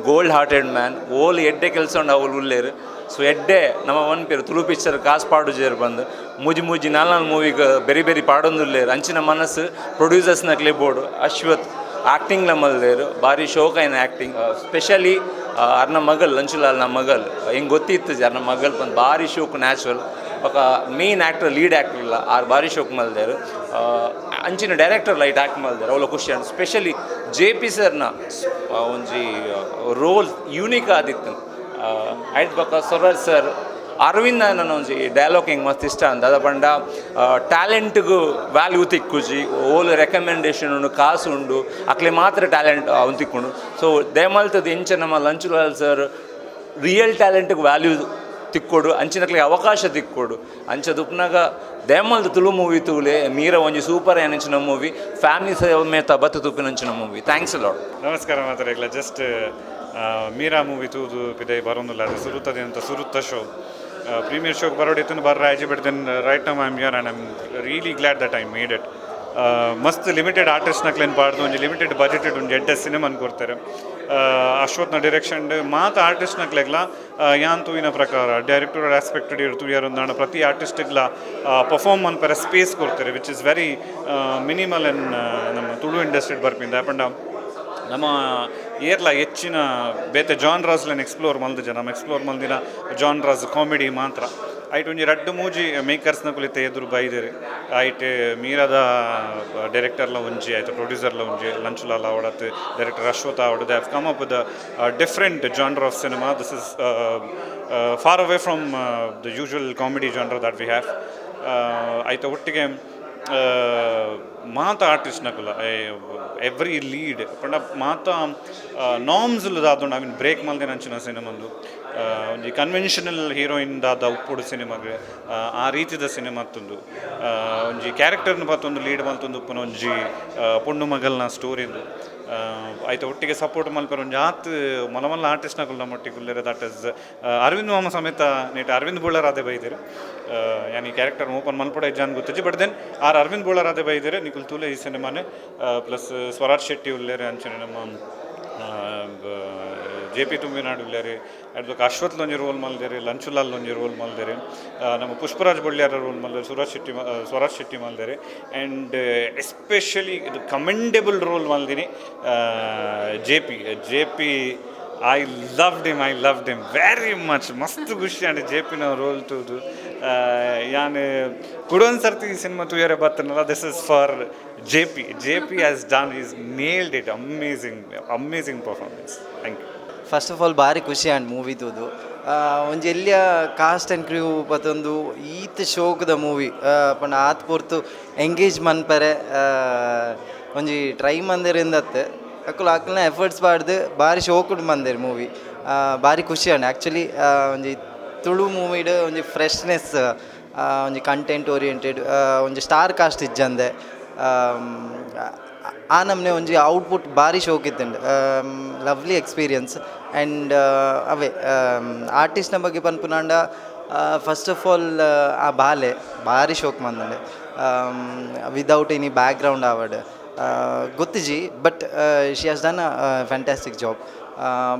ಗೋಲ್ಡ್ ಹಾರ್ಟೆಡ್ ಮ್ಯಾನ್. ಓಲ್ ಎಡ್ಡೆ ಕೆಲಸ ಉಂಡು ಅವ್ಲು ಉಲ್ಲೇರು. ಸೊ ಎಡ್ಡೆ ನಮ್ಮ ಒನ್ಪೇರು ತುಳು ಪಿಕ್ಚರ್ ಕಾಸು ಪಾಡುಜೇರು ಬಂದು ಮೂಜಿ ಮೂಜಿ ನಾಲ್ ನಾಲ್ ಮೂವಿಗೆ ಬೆರಿ ಬೆರಿ ಪಾಡೊಂದುಲ್ಲೇರು. ಅಂಚಿನ ಮನಸ್ಸು ಪ್ರೊಡ್ಯೂಸರ್ಸ್ನಕ್ಲೆ ಬೋಡು. ಅಶ್ವಥ್ ಆ್ಯಕ್ಟಿಂಗ್ಲ ಮಲ್ದೇರು, ಭಾರಿ ಶೋಕ್ ಆಯ್ನ ಆ್ಯಕ್ಟಿಂಗ್. ಸ್ಪೆಷಲಿ ಅರ್ನ ಮಗಲ್ ಲಂಚುಲಾಲ್ನ ಮಗಲ್ ಹಿಂಗೆ ಗೊತ್ತಿತ್ತು ಅರ್ನ ಮಗಲ್ ಬಂದು ಭಾರಿ ಶೋಕ್ ನ್ಯಾಚುರಲ್. ಬೊಕ main actor lead actor ಇಲ್ಲ ಆರು ಭಾರಿ ಶೋಕ್ ಮಲ್ದೇರು. ಅಂಚಿನ ಡೈರೆಕ್ಟರ್ ಲೈಟ್ ಆ್ಯಕ್ಟ್ ಮಲ್ದೇರು, ಅವಳ ಖುಷಿ and specially J P ಸರ್ನ ಒಂಜಿ ರೋಲ್ ಯೂನಿಕ್ ಆದಿತ್ತು. ಆಯ್ತು ಬೊಕ ಸ್ವರಾಜ್ ಸರ್ ಅರವಿಂದ ನನ್ನ ಒಂಜಿ ಡೈಲಾಗ್ ಹಿಂಗೆ ಮಸ್ತ್ ಇಷ್ಟ ಅಂದ ಅದ ಪಂಡ ಟ್ಯಾಲೆಂಟ್ಗೂ ವ್ಯಾಲ್ಯೂ ತಿಕ್ಕುಜಿ, ಓಲ್ ರೆಕಮೆಂಡೇಶನ್ ಉಂಡು ಕಾಸು ಉಂಡು ಅಕ್ಲೆ ಮಾತ್ರ ಟ್ಯಾಲೆಂಟ್ ಅವ್ನು ತಿಕ್ಕೊಂಡು. ಸೊ ದಯಮಲ್ತದ ಎಂಚ ನಮ್ಮ ಲಂಚುಲಾಲ್ ಸರ್ ರಿಯಲ್ ಟ್ಯಾಲೆಂಟ್ಗೆ ವ್ಯಾಲ್ಯೂ ತಿಕ್ಕೊಡು, ಅಂಚಿನಕ್ಲೆಗ್ ಅವಕಾಶ ತಿಕ್ಕೊಡು. ಅಂಚ ದುಪ್ನಾಗ ದಯಮಲ್ದ ತುಳು ಮೂವಿ ತೂಲೆ. ಮೀರ ಒಂಜಿ ಸೂಪರ್ ಏನಂಚಿನ ಮೂವಿ, ಫ್ಯಾಮಿಲಿ ಸಮೇತ ಬತ್ತು ತೂಪಿನಂಚಿನ ಮೂವಿ. Thanks lot. ನಮಸ್ಕಾರ ಮಾತಾಡಿಲ್ಲ. ಜಸ್ಟ್ ಮೀರಾ ಮೂವಿ ತೂದು ಪಿದೈ ಬರೋದಿಲ್ಲ. ಅದು ಸುರುತ್ತದೆ ಅಂತ ಸುರುತ್ತ ಶೋ ಪ್ರೀಮಿಯರ್ ಶೋಗೆ ಬರೋಡಿತ್ತು ಬರ್ರ ಆಯ್ಜಿ, but then right now I'm here and I'm really glad that I made it. ಮಸ್ತ್ ಲಿಮಿಟೆಡ್ ಆರ್ಟಿಸ್ಟ್ನಕ್ಲೇನು ಪಾಡ್ದು ಒಂಜಿ ಲಿಮಿಟೆಡ್ ಬಜೆಟೆಡ್ ಒಂಜಿ ಎಡ್ಡೆ ಸಿನಿಮಾನ್ ಕೊರ್ತಾರೆ. ಅಶ್ವತ್ನ ಡಿರೆಕ್ಷನ್ ಮಾತ ಆರ್ಟಿಸ್ಟ್ನಕ್ಲೆಗ್ಲ ಯಾನ್ ತೂಯಿನ ಪ್ರಕಾರ ಡೈರೆಕ್ಟೋರಿಯಲ್ ಆಸ್ಪೆಕ್ಟ್ ತೂಯರ್ ಒಂದಾಂಡ ಪ್ರತಿ ಆರ್ಟಿಸ್ಟಿಗ್ಲ ಪರ್ಫಾರ್ಮ್ ಮನ್ಪರೆ ಸ್ಪೇಸ್ ಕೊರ್ತಾರೆ, which is very minimal in ನಮ್ಮ ತುಳು ಇಂಡಸ್ಟ್ರಿ ಬರ್ಪಿಂದ. ಪಂಡ ನಮ್ಮ ಏರ್ಲ ಹೆಚ್ಚಿನ ಬೇತೆ ಜಾನ್ರಾಸ್ಲೆನ್ ಎಕ್ಸ್ಪ್ಲೋರ್ ಮಲ್ದಿಜ. ನಮ್ಮ ಎಕ್ಸ್ಪ್ಲೋರ್ ಮಲ್ದಿನ ಜಾನ್ರಾಸ್ ಕಾಮಿಡಿ ಮಾತ್ರ. ಐಟ್ ಒಂಜಿ ರಡ್ಡು ಮೂಜಿ ಮೇಕರ್ಸ್ನ ಕುಲಿತ ಎದುರು ಬೈದೆರ್. ಐಟ್ ಮೀರಾದ ಡೈರೆಕ್ಟರ್ಲ ಒಂಜಿ ಆಯ್ತು, ಪ್ರೊಡ್ಯೂಸರ್ಲ ಒಂಜಿ ಲಂಚುಲಾಲ್ ಆವಡತ್, ಡೈರೆಕ್ಟರ್ ಅಶ್ವಥ್ ಆವಡ್, they have come up with different genre of cinema. This is far away from the usual comedy genre that we have. ಆಯ್ತು ಒಟ್ಟಿಗೆ ಮಾತ ಆರ್ಟಿಸ್ಟ್ನಕುಲ ಎವ್ರಿ ಲೀಡ್ ಪಂಡ ಮಾತ ನಾರ್ಮ್ಸ್ ದಾದುಂಡು I mean break ಮಲ್ದಿನ ಅಂಚಿನ ಸಿನಿಮಾಂದು. ಒಂಜಿ ಕನ್ವೆನ್ಷನಲ್ ಹೀರೋಯಿನ್ ದಾದ ಉಪ್ಪುಡು ಸಿನಿಮಾಗ್ ಆ ರೀತಿದ ಸಿನಿಮಾ ತುಂದು. ಒಂಜಿ ಕ್ಯಾರೆಕ್ಟರ್ನ ಪತ್ತೊಂದು ಲೀಡ್ ಮಲ್ತೊಂದು ಉಪ್ಪುನ ಒಂಜಿ ಪೊಣ್ಣು ಮಗಲ್ನ ಸ್ಟೋರಿಂದು. ಆಯ್ತು ಒಟ್ಟಿಗೆ ಸಪೋರ್ಟ್ ಮಲ್ಪರ ಒಂಜಿ ಆತ್ ಮಲ್ಲ ಮಲ್ಲ ಆರ್ಟಿಸ್ಟ್ನಕುಲು ನಮ್ಮ ಒಟ್ಟಿಗೆ ಉಲ್ಲೆರ್. That is Arvind ಮಾಮ ಸಮೇತ ನೇಟ್ ಅರವಿಂದ್ ಬೋಳಾರ್ ಅದೇ ಬೈದೆರ್. ಯಾನ್ ಈ ಕ್ಯಾರೆಕ್ಟರ್ ಓಪನ್ ಮಲ್ಪಡ ಇಜ್ಜಾನ್ ಗೊತ್ತಿಜ್ಜಿ, but then are Arvind Bolar ಅದೇ ಬೈದೆರ್. ನಿಕುಲು ತೂಲೆ ಈ ಸಿನಿಮಾನೆ. ಪ್ಲಸ್ ಸ್ವರಾಜ್ ಶೆಟ್ಟಿ ಉಲ್ಲೆರ್, ಅಂಚನೆ ನಮ್ಮ ಜೆ ಪಿ ತುಂಬಿನಾಡು ಉಲ್ಲೆರ್. ಅಡ್ಬೊಕ ಅಶ್ವಥ್ ಒಂಜಿ ರೋಲ್ ಮಲ್ದೆರ್, ಲಂಚುಲಾಲ್ ಒಂಜಿ ರೋಲ್ ಮಲ್ದೆರ್, ನಮ್ಮ ಪುಷ್ಪರಾಜ್ ಬೊಳ್ಳ್ಯಾರ ರೋಲ್ ಮಲ್ದೆರ್, ಸುರಾಜ್ ಶೆಟ್ಟಿ ಸ್ವರಾಜ್ ಶೆಟ್ಟಿ ಮಲ್ದೆರ್. ಆ್ಯಂಡ್ ಎಸ್ಪೆಷಲಿ ಇದು ಕಮೆಂಡೆಬಲ್ role ಮಲ್ದಿನಿ J P. J P, I loved him, I loved him very much. ಮಸ್ತ್ ಖುಷಿ ಆಂಡ್ ಜೆ ಪಿನ ರೋಲ್ ತೂದು. ಯಾನ್ ಕುಡೊಂದು ಸರ್ತಿ ಈ cinema ತೂಯರೆ ಬತ್ತನಲ್ಲ, this is for J P. J P has done is nailed it. Amazing, amazing performance. Thank you. First of all ಭಾರಿ ಖುಷಿ ಆಂಡ್ ಮೂವಿ ತೂದು. ಒಂಜಿ ಎಲ್ಯ ಕಾಸ್ಟ್ ಆ್ಯಂಡ್ ಕ್ರೂ ಪತೊಂದು ಈತ್ ಶೋಕುದ ಮೂವಿ ಪಂಡ ಆತ್ ಪೊರ್ತು ಎಂಗೇಜ್ ಮನ್ಪರೆ ಒಂಜಿ ಟ್ರೈ ಮಂದೆರಿಂದತ್ತೆ ಅಕುಲು ಅಕ್ಲ್ನ ಎಫರ್ಟ್ಸ್ ಪಾಡ್ದು ಭಾರಿ ಶೋಕುಡು ಮಂದೆರ್ ಮೂವಿ. ಭಾರಿ ಖುಷಿ ಆಂಡ್. ಆ್ಯಕ್ಚುಲಿ ಒಂಜಿ ತುಳು ಮೂವಿಡ್ ಒಂಜಿ ಫ್ರೆಶ್ನೆಸ್, ಒಂಜಿ ಕಂಟೆಂಟ್ ಓರಿಯೆಂಟೆಡ್, ಒಂಜಿ ಸ್ಟಾರ್ ಕಾಸ್ಟ್ ಇಜ್ಜಂದೆ ಆ ನಮ್ನೆ ಒಂಜಿ ಔಟ್ಪುಟ್ ಭಾರಿ ಶೋಕ್ ಇತ್ತುಂಡು. Lovely experience. ಆ್ಯಂಡ್ ಅವೇ ಆರ್ಟಿಸ್ಟ್ನ ಬಗ್ಗೆ ಪನ್ಪುನಾಂಡ, first of all ಆ ಬಾಲೆ ಭಾರಿ ಶೋಕ್ ಮಂದುಂಡು. Without any background ಆವಡ್ ಗೊತ್ತಿಜಿ, but she has done a fantastic job.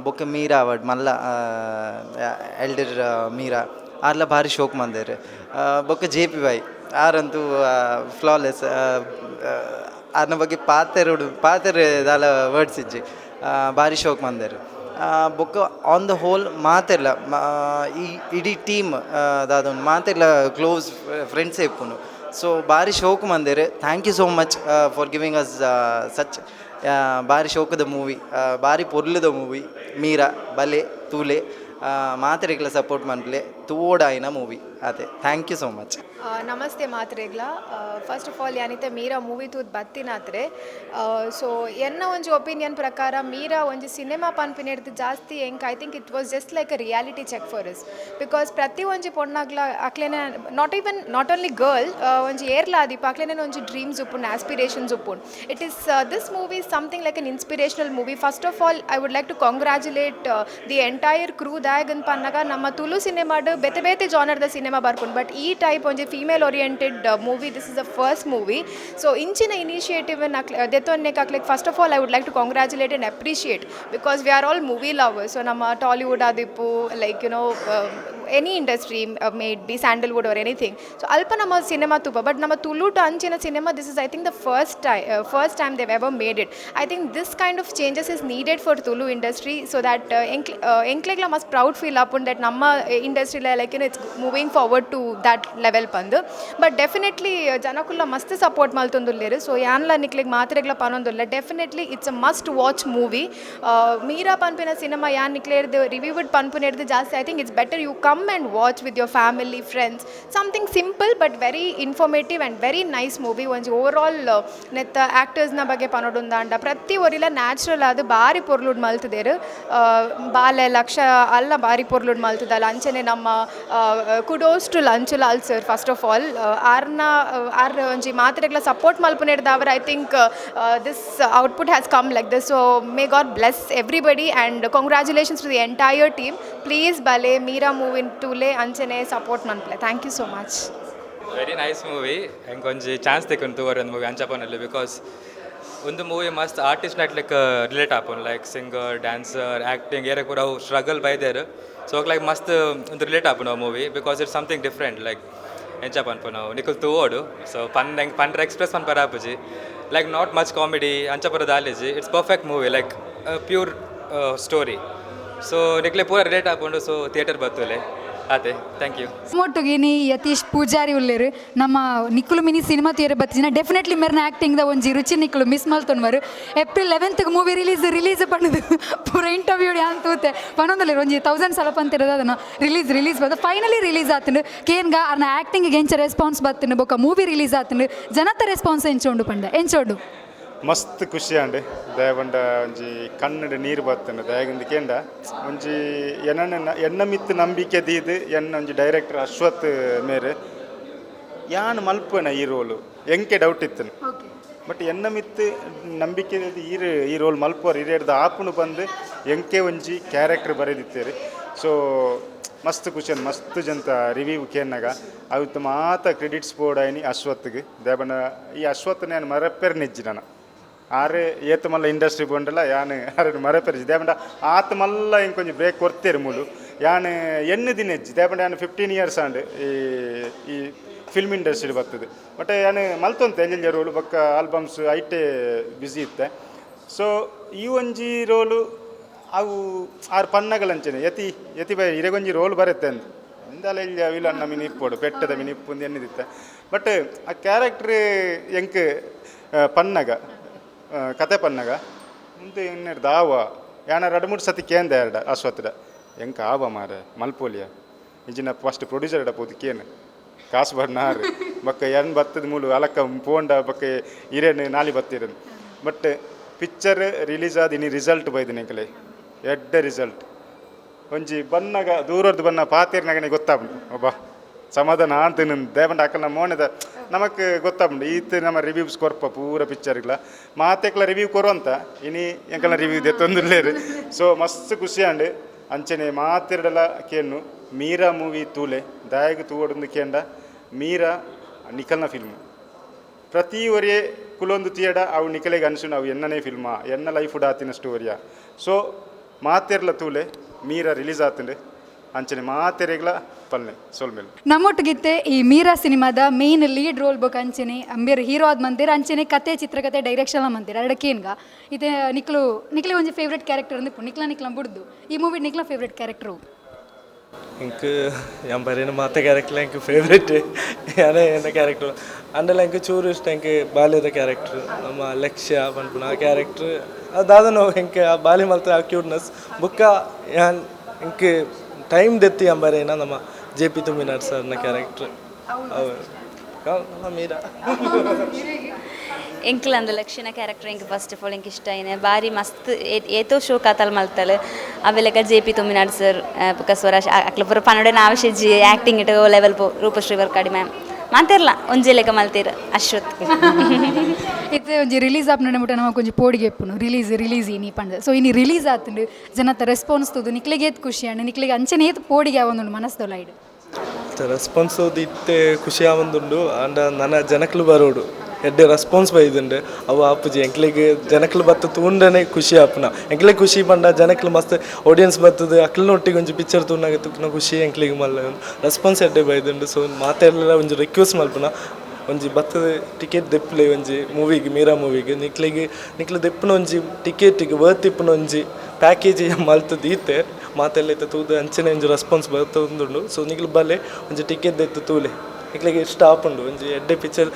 ಬೊಕ್ಕ ಮೀರಾ ಆವಡ್, ಮಲ್ಲ ಎಲ್ಡರ್ ಮೀರಾ ಆರ್ಲ ಭಾರಿ ಶೋಕ್ ಮಂದೇರ್. ಬೊಕ್ಕ ಜೆ ಪಿ ವೈ ಆರಂತೂ ಫ್ಲಾಲೆಸ್. ಆರ್ನ ಬಗ್ಗೆ ಪಾತೆರೋಡು ಪಾತೆರೆ ದಾಲ ವರ್ಡ್ಸ್ ಇಜ್ಜಿ, ಭಾರಿ ಶೋಕ್ ಮಂದೇರ್. ಬೊಕ್ಕ ಆನ್ the whole ಮಾತೆರ್ಲ ಈ ಇಡೀ ಟೀಮ್ ದಾದ ಮಾತೆರ್ಲ ಕ್ಲೋಸ್ ಫ್ರೆಂಡ್ಸ್ ಇಪ್ಪುನು. ಸೊ ಭಾರಿ ಶೋಕ್ ಮಂದೇರ್. Thank you so much for giving us such ಭಾರಿ ಶೋಕದ ಮೂವಿ, ಭಾರಿ ಪೊರ್ಲುದ ಮೂವಿ ಮೀರಾ. ಬಲೆ ತೂಲೆ, ಮಾತೆರೆಗ್ಲ ಸಪೋರ್ಟ್ ಮನ್ಪುಲೆ. ತೂವೊಡಾಯಿನ ಮೂವಿ ಅದೇ. Thank you so much. ನಮಸ್ತೆ ಮಾತ್ರೆಗ್ಲ. ಫಸ್ಟ್ ಆಫ್ ಆಲ್ ಯಾನಿತ್ತೆ ಮೀರಾ ಮೂವಿ ತೂದ್ ಬತ್ತಿನಾತ್ರೆ. ಸೊ ಎನ್ನ ಒಂಜಿ ಒಪಿನಿಯನ್ ಪ್ರಕಾರ ಮೀರಾ ಒಂಜಿ ಸಿನಿಮಾ ಪನ್ಪಿನೆಡ್ದ್ ಜಾಸ್ತಿ ಎಂಕ್ I think it was just like a reality check for us, because ಪ್ರತಿ ಒಂಜಿ ಪೊಣ್ಣಗ್ಲ ಅಕ್ಲೆನ, not even, not only girl, ಒಂಜಿ ಏರ್ಲ ಆದಿಪ್ಪ ಅಕ್ಲೆನ ಒಂಜಿ ಡ್ರೀಮ್ಸ್ ಉಪ್ಪುಂಡು, ಆಸ್ಪಿರೇಷನ್ಸ್ ಉಪ್ಪುಂಡು. It is this movie is something like an inspirational movie. First of all, I would like to congratulate the entire crew. ದಾಯಗಂದ್ ಪನ್ನಗ ನಮ್ಮ ತುಳು ಸಿನಿಮಾಡ್ ಬೇತೆ ಬೇತೆ ಜಾನರ್ದ ಸಿನಿಮಾ ಬರ್ಪುಂಡು, ಬಟ್ ಈ ಟೈಪ್ ಒಂಜಿ female oriented movie, this is the first movie. So ಇಂಚಿನ ಇನಿಷಿಯೇಟಿವ್ ದೆತ್ತೊನ್ನೆಕ್ ಅಕ್ಲೆಗ್ first of all I would like to congratulate and appreciate, because we are all movie lovers. So ನಮ್ಮ Tollywood ಆದಿಪ್ಪು, like any industry, may it be Sandalwood or anything, so ಅಲ್ಪ ನಮ್ಮ ಸಿನಿಮಾ ತೂಪ, ಬಟ್ ನಮ್ಮ ತುಳುಟು ಅಂಚಿನ cinema, this is, I think, the first time they've ever made it. I think this kind of changes is needed for Tulu industry, so that ಎಂಕ್ಲೆಗ್ಲ ಮಸ್ತ್ ಪ್ರೌಡ್ ಫೀಲ್ ಆಪುಂಡು that ನಮ್ಮ ಇಂಡಸ್ಟ್ರಿಲ like it's moving forward to that level ಪಂದು. ಬಟ್ ಡೆಫಿನೆಟ್ಲಿ ಜನಕುಲ್ಲ ಮಸ್ತ್ ಸಪೋರ್ಟ್ ಮಲ್ತೊಂದುಲ್ಲೆರ್. ಸೊ ಯಾನ್ಲ ನಿಕ್ಲೆಗ್ ಮಾತ್ರೆಗ್ಲ ಪನೊಂದುಲ್ಲ, definitely it's a must watch movie. Meera ಪನ್ಪಿನ ಸಿನಿಮಾ ಯಾನ್ ನಿಕ್ಲೇರ್ದು ರಿವ್ಯೂಡ್ ಪನ್ಪುನೆರ್ದು ಜಾಸ್ತಿ, I think it's better you come and watch with your family, friends. Something simple but very informative and very nice movie. ಒಂಜಿ ಓವರ್ ಆಲ್ ನೆತ್ತ ಆ್ಯಕ್ಟರ್ಸ್ನ ಬಗ್ಗೆ ಪನೊಡುಂದಾಂಡ ಪ್ರತಿ ಒರಿಲ ನ್ಯಾಚುರಲ್ ಆದ್ ಬಾರಿ ಪೊರ್ಲುಡ್ ಮಲ್ತುದೆರ್. ಬಾಲೆ ಲಕ್ಷ ಅಲ್ಲ ಬಾರಿ ಪೊರ್ಲುಡ್ ಮಲ್ತದಲ್ಲ. ಅಂಚನೆ ನಮ್ಮ kudos to Lanchulal sir, first of all. ಆರ್ನ ಆರ್ ಒಂಜಿ ಮಾತ್ರೆಗ್ಲ support ಮಲ್ಪುನೆಡ್ದಾವರ I think this output has come like this. So may God bless everybody and congratulations to the entire team. Please ಬಲೆ, ಮೀರಾ ಮೂವಿನ್ ತೂಲೆ, ಅಂಚನೆ ಸಪೋರ್ಟ್ ಮನ್ಪುಲೆ. Thank you so much. Very nice movie. ಎಂಕೊಂಜಿ chance ತಿಕ್ಕುಂಡು ತೂವರೆ ಒಂದು ಮೂವಿ ಅಂಚ ಪನೊಲಿ, because ಒಂದು ಮೂವಿ ಮಸ್ತ್ ಆರ್ಟಿಸ್ಟ್ ಲೈಕ್ ರಿಲೇಟ್ ಆಪುಂಡು, ಲೈಕ್ ಸಿಂಗರ್, ಡ್ಯಾನ್ಸರ್, ಆ್ಯಕ್ಟಿಂಗ್ ಏರೆ ಪೂರ ಅವು ಸ್ಟ್ರಗಲ್ ಬೈದೇರ್. ಸೊ ಲೈಕ್ ಮಸ್ತ್ ಒಂದು ರಿಲೇಟ್ ಆಪುಂಡು ಆ movie, because it's something different. Like ಎಂಚ ಪನ್ಪುನವು, ನಿಕುಲು ತೂವೊಡು. ಸೊ ಪನ್ ಎಂಕ್ ಪಂಡ್ರೆ ಎಕ್ಸ್ಪ್ರೆಸ್ ಪನ್ಪರ ಆಪುಜಿ. ಲೈಕ್ not much comedy ಅಂಚ ಪೂರ ದಾಲಿಜಿ. It's perfect movie, like pure story. So ನಿಕ್ಲೆ ಪೂರ ರಿಲೇಟ್ ಆಪುಂಡು. ಸೊ ಥಿಯೇಟರ್ ಬತ್ತುಲೆ ಆತೆ. Thank you. ಮೊಟ್ಟುಗಿನಿ ಯತೀಶ್ ಪೂಜಾರಿ ಉಲ್ಲೇರು. ನಮ್ಮ ನಿಕ್ಕುಲು ಮಿನಿ ಸಿನಿಮಾ ತೂಯರೆ ಬತ್ತಿನ, ಡೆಫಿನೆಟ್ಲಿ ಮೆರ್ನ ಆ್ಯಕ್ಟಿಂಗ್ ದ ಒಂಜಿ ರುಚಿ ನಿಕ್ಕುಲು ಮಿಸ್ ಮಲ್ತೊನ್ವರು. April 11th movie release release ಪಣ್ಣದು ಪೂರ ಇಂಟರ್ವ್ಯೂ ಯಾನ್ ತೂತೆ ಪನೊಂದುಲ್ಲೆರ್. ಒಂಜಿ 1000 ಸಲ ಪಂತಿರೋದು ಅದನ್ನು ರಿಲೀಸ್ ರಿಲೀಸ್ ಬಂದು ಫೈನಲಿ ರಿಲೀಸ್ ಆತಂಡು. ಕೇನ್ಗ ಅರ್ನ ಆ್ಯಕ್ಟಿಂಗ್ ಎಂಚ ರೆಸ್ಪಾನ್ಸ್ ಬತ್ತಂಡು, ಬೊಕ್ಕ ಮೂವಿ ರಿಲೀಸ್ ಆತಂಡು, ಜನತ ರೆಸ್ಪಾನ್ಸ್ ಎಂಚೋಂಡು ಪಂಡ ಎಂಚೋಂಡು? ಮಸ್ತ್ ಖುಷಿ ಆಂಡ್. ದಯಪಂಡ ಒಂಜಿ ಕಣ್ಣಡ್ ನೀರು ಬತ್ತಂಡು. ದಯಗಿಂದ ಕೇಂಡ ಒಂಜಿ ಎನ್ನ ಎನ್ನ ಮಿತ್ತು ನಂಬಿಕೆ ದೀದ್ ಎನ್ನ ಒಂಜಿ ಡೈರೆಕ್ಟರ್ ಅಶ್ವಥ್ ಮೇರೆ ಯಾನ್ ಮಲ್ಪನ ಈ ರೋಲು ಎಂಕೆ ಡೌಟ್ ಇತ್ತು. ಬಟ್ ಎನ್ನ ಮಿತ್ತು ನಂಬಿಕೆ ದೀದ್ ಈರ್ ಈ ರೋಲ್ ಮಲ್ಪುವರ್ ಇರೇರ್ದ ಆಪುನು ಬಂದು ಎಂಕೆ ಒಂಜಿ ಕ್ಯಾರೆಕ್ಟರ್ ಬರೆದಿತ್ತೇರಿ. ಸೊ ಮಸ್ತ್ ಖುಷಿ, ಮಸ್ತ್ ಜಂತ ರಿವ್ಯೂ ಕೇನ್ನಾಗ ಅವತ್ತು ಮಾತ ಕ್ರೆಡಿಟ್ಸ್ ಬೋರ್ಡ್ ಆಯ್ನಿ ಅಶ್ವತ್ಗೆ. ದೇಬಣ್ಣ ಈ ಅಶ್ವತ್ನ ನಾನು ಮರಪೆರ್ ನೆಜ್ಜಿ ನಾನು ಆರು ಏತು ಮಲ್ಲ ಇಂಡಸ್ಟ್ರಿ ಬೋಂಡಲ್ಲ ಯಾನ್ ಆರು ಮರಪೆರ್ಜಿ. ದೇಬಂಡ ಆತ ಮಲ್ಲ ಇಂಕೊಂಜಿ ಬ್ರೇಕ್ ಕೊಡ್ತೇರು ಮೂಲು ಯಾನ್ ಎಣ್ಣು ದಿನ ಹೆಜ್ಜಿ. ದೇಬಂಡ ಯಾನ್ 15 ಇಯರ್ಸ್ ಆಂಡ್ ಈ ಈ ಫಿಲ್ಮ್ ಇಂಡಸ್ಟ್ರಿ ಬರ್ತದೆ. ಬಟ್ ಯಾನ್ ಮಲ್ತೊಂತೆ ಎಲ್ಲೆಲ್ಲಿ ರೋಲು ಬೊಕ್ಕ ಆಲ್ಬಮ್ಸ್ ಐಟೆ ಬ್ಯುಸಿ ಇತ್ತೆ. ಸೊ ಈ ಒಂಜಿ ರೋಲು ಅವು ಆರು ಪನ್ನಗಲಂಚನೆ ಯತಿ ಯತಿ ಬೈ ಇರೆಗೊಂಜಿ ರೋಲ್ ಬರುತ್ತೆ ಅಂದ್ ಇಂದಲ ಇಲ್ಲಿ ವಿಲನ್ನ ಮಿನಿ ಇಪ್ಪೋಡು ಪೆಟ್ಟದ ಮಿನಿ ಇಪ್ಪುಂದು ಎನ್ನಿದಿತ್ತೆ. ಬಟ್ ಆ ಕ್ಯಾರೆಕ್ಟ್ರ್ ಎಂಕ್ ಪನ್ನಗ ಕತೆ ಪನ್ನಗ ಮುಂದೆ ಎನ್ನೆಡ್ದು ದಾವ ಯಾನ ಎರಡು ಮೂರು ಸತಿ ಕೇಂದ ಎರಡ ಅಶ್ವತ್ಥದ ಎಂಕ್ ಆವ ಮಾರೆ ಮಲ್ಪೋಲಿಯ ಇಜಿನ ಫಸ್ಟ್ ಪ್ರೊಡ್ಯೂಸರ್ ಪೋದು ಕೇನು ಕಾಸು ಬರ್ನಾರು ಬೊಕ್ಕ ಎನ್ ಬತ್ತದ ಮೂಲು ಅಲಕ್ಕ ಪೋಂಡ ಬೊಕ್ಕ ಇರೇನು ನಾಲಿ ಬತ್ತಿರನು. ಬಟ್ ಪಿಕ್ಚರ್ ರಿಲೀಸ್ ಆದ ಇನಿ ರಿಸಲ್ಟ್ ಬೈದಿನ ಎಂಕಲೆ ಎಡ್ಡೆ ರಿಸಲ್ಟ್. ಒಂಜಿ ಬನ್ನಗ ದೂರದ್ದು ಬನ್ನ ಪಾತೇರ್ನಾಗನೆ ಗೊತ್ತಾಪುಂಡು ಒಬ್ಬ ಸಮಾಧಾನ ಅಂತ ದೇವಂಡ ಅಕ್ಕನ ಮೋನೆದ ನಮಕ್ ಗೊತ್ತಾಪುಂಡು. ಈತ ನಮ್ಮ ರಿವ್ಯೂಸ್ ಕೊರ್ಪ ಪೂರ ಪಿಕ್ಚರ್ಗ್ಲ ಮಾತೆಕ್ಲ ರಿವ್ಯೂ ಕೊರುವಂತ ಇನಿ ಎಂಕಲ್ನ ರಿವ್ಯೂ ದೆತ್ತೊಂದುಲ್ಲೇರು. ಸೊ ಮಸ್ತ್ ಖುಷಿ ಆಂಡ್. ಅಂಚನೆ ಮಾತೆರ್ಡಲ ಕೇನು ಮೀರಾ ಮೂವಿ ತೂಲೆ. ದಾಯಗ್ ತೂವೊಡುಂದು ಕೇಂಡ, ಮೀರಾ ನಿಕಲ್ನ ಫಿಲ್ಮ್. ಪ್ರತಿ ಒರಿಯೇ ಕುಲೊಂದು ತಿಯಡ ಅವು ನಿಕಲೆಗೆ ಅನ್ಸುನ ಅವು ಎನ್ನನೇ ಫಿಲ್ಮಾ ಎನ್ನ ಲೈಫ್ ಆತಿನ ಸ್ಟೋರಿಯಾ. ಸೊ ಮಾತೆರ್ಲ ತೂಲೆ ಮೀರಾ ರಿಲೀಸ್ ಆತಂಡು ಅಂಚನೆ ಮಾತೆರೆಗ್ಲ ಪಲ್ನೆ ಸೊಲ್ಮೇಲೆ. ನಮ್ಮೊಟ್ಟಿಗಿತ್ತೆ ಈ ಮೀರಾ ಸಿನಿಮಾದ ಮೇನ್ ಲೀಡ್ ರೋಲ್ ಬೋಕ್ ಅಂಚನೆ ಅಂಬೇರ್ ಹೀರೋ ಆದ ಮಂದಿರ ಅಂಚನೆ ಕತೆ ಚಿತ್ರಕತೆ ಡೈರೆಕ್ಷನ್ ಮಂದಿರ ಅಡಕೇನ್ಗ ಇತ್ತೆ ನಿಕ್ಲು ನಿಕ್ಲೆ ಒಂಜಿ ಫೇವ್ರೆಟ್ ಕ್ಯಾರೆಕ್ಟರ್ ಅಂದು ನಿಕ್ಲ ನಿಕ್ಲ ಬುಡ್ದು ಈ ಮೂವಿ ನಿಕ್ಲ ಫೇವ್ರೆಟ್ ಕ್ಯಾರೆಕ್ಟರ್. എനിക്ക് ഞാൻ പറയുന്ന മാത്ത ക്യാരക്ടർ എനിക്ക് ഫേവറേറ്റ് ഞാൻ എൻ്റെ ക്യാരക്ടർ ಅಂಡಲ್ಲ എനിക്ക് ಚೂರು ಇಷ್ಟ എനിക്ക് ಬಾಲ್ಯದ ಕ್ಯಾರೆಕ್ಟರ್ ನಮ್ಮ ಲಕ್ಷ್ಯ ಪನ್ಪುನ ಆ ಕ್ಯಾರೆಕ್ಟರ್ ಅದಾದನು ಎಂಕೆ ಆ ಬಾಲಿ ಮಲ್ತ ಆ ಕ್ಯೂಟ್ನೆಸ್ ಬುಕ್ಕ ಯಾನ್ ಎಂಕೆ ಟೈಮ್ ದೆತ್ತಿ ಅಂಬರೇನ ನಮ್ಮ ಜೆ ಪಿ ತುಮಿನಾಡ್ ಸರ್ನ ಕ್ಯಾರೆಕ್ಟರ್ ನಮ್ಮ ಮೀರಾ. ಎಂಕ್ಲ ಅಂದ ಲಕ್ಷಣ ಕ್ಯಾರೆಕ್ಟರ್ ಎಂಕ್ ಫಸ್ಟ್ ಆಫ್ ಆಲ್ ಎಂಕ್ ಇಷ್ಟ ಐನೆ ಬಾರಿ ಮಸ್ತ್ ಏತೋ ಶೋಕ್ ಆತಲ್ ಮಲ್ತಲ್ ಅವೆಲೆಕ ಜೆ ಪಿ ತುಮಿನಾಡ್ ಸರ್ ಬೊಕ ಸ್ವರಾಜ್ ಅಕ್ಲ ಪೂರ ಪನಡೆ ನಾವಶೆಜ್ಜಿ ಆ್ಯಕ್ಟಿಂಗ್ it O level ಪೋ ರೂಪಶ್ರೀ ವರ್ಕಾಡಿ ಮ್ಯಾಮ್ ಮಾತೇರ್ಲ ಒಂಜೆ ಲೆಕ್ಕ ಮಲ್ತೇರ್ ಅಶ್ವಥ್. ಇತ್ತೆ ಒಂಜಿ ರಿಲೀಸ್ ಆಪ್ನ ಮುಟ್ಟ ನಮಕ್ ಒಂಜಿ ಪೋಡಿಗೆ ಎಪ್ಪುನು ರಿಲೀಸ್ ರಿಲೀಸ್ ಇನಿ ಪಂಡ. ಸೊ ಇನಿ ರಿಲೀಸ್ ಆತುಂಡು ಜನತ ರೆಸ್ಪಾನ್ಸ್ ತೂದು ನಿಕ್ಲೆಗೆ ಏತ್ ಖುಷಿ ಅಂಡ್ ನಿಕ್ಲೆಗೆ ಅಂಚನೆ ಏತ್ ಪೋಡಿಗೆ ಆವೊಂದುಂಡು ಮನಸ್ದೊಲ ಇಡು. ರೆಸ್ಪಾನ್ಸ್ ಇತ್ತೆ ಖುಷಿ ಆವೊಂದುಂಡು ಅಂಡ ನನ ಜನಕ್ಲು ಬರೋಡು ಎಡ್ಡೆ ರೆಸ್ಪಾನ್ಸ್ ಬೈದುಂಡು ಅವು ಆಪುಜಿ ಎಂಕ್ಲೆಗ್ ಜನಕ್ಲು ಬತ್ತ ತೂಂಡನೆ ಖುಷಿ ಆಪುನ ಎಂಕ್ಲೆ ಖುಷಿ ಪಂಡ ಜನಕ್ಲು ಮಸ್ತ್ ಆಡಿಯನ್ಸ್ ಬರ್ತದೆ ಅಕ್ಲನೊಟ್ಟಿಗೆ ಒಂಜಿ ಪಿಕ್ಚರ್ ತೂನಾಗ ತುಕ್ನ ಖುಷಿ ಎಂಕ್ಲೆಗ್ ಮಲ್ಲ ರೆಸ್ಪಾನ್ಸ್ ಎಡ್ಡೆ ಬೈದುಂಡು. ಸೊ ಮಾತೆಲ್ಲ ಒಂಜಿ ರಿಕ್ವೆಸ್ಟ್ ಮಲ್ಪುನ ಒಂಜಿ ಬತ್ತದ ಟಿಕೆಟ್ ದೆಪ್ಪಲೆ ಒಂಜಿ ಮೂವಿಗೆ ಮೀರಾ ಮೂವಿಗೆ ನಿಕ್ಲೆಗ್ ನಿಕ್ಲು ದೆಪ್ಪುನ ಒಂಜಿ ಟಿಕೆಟಿಗೆ ವರ್ತ್ ಇಪ್ಪುನ ಒಂಜಿ ಪ್ಯಾಕೇಜ್ ಮಲ್ತದ ಈತೆ ಮಾತೆಲ್ಲ ಇತ್ತೆ ತೂದು ಅಂಚನೆ ಒಂಜಿ ರೆಸ್ಪಾನ್ಸ್ ಬರ್ತುಂಡು. ಸೊ ನಿಕ್ಲು ಬಲೆ ಒಂಜಿ ಟಿಕೆಟ್ ದೆತ್ತು ತೂಲೆ ನಿಕ್ಲೆಗ್ ಇಷ್ಟ ಆಪುಂಡು ಒಂಜಿ ಎಡ್ಡೆ ಪಿಕ್ಚರ್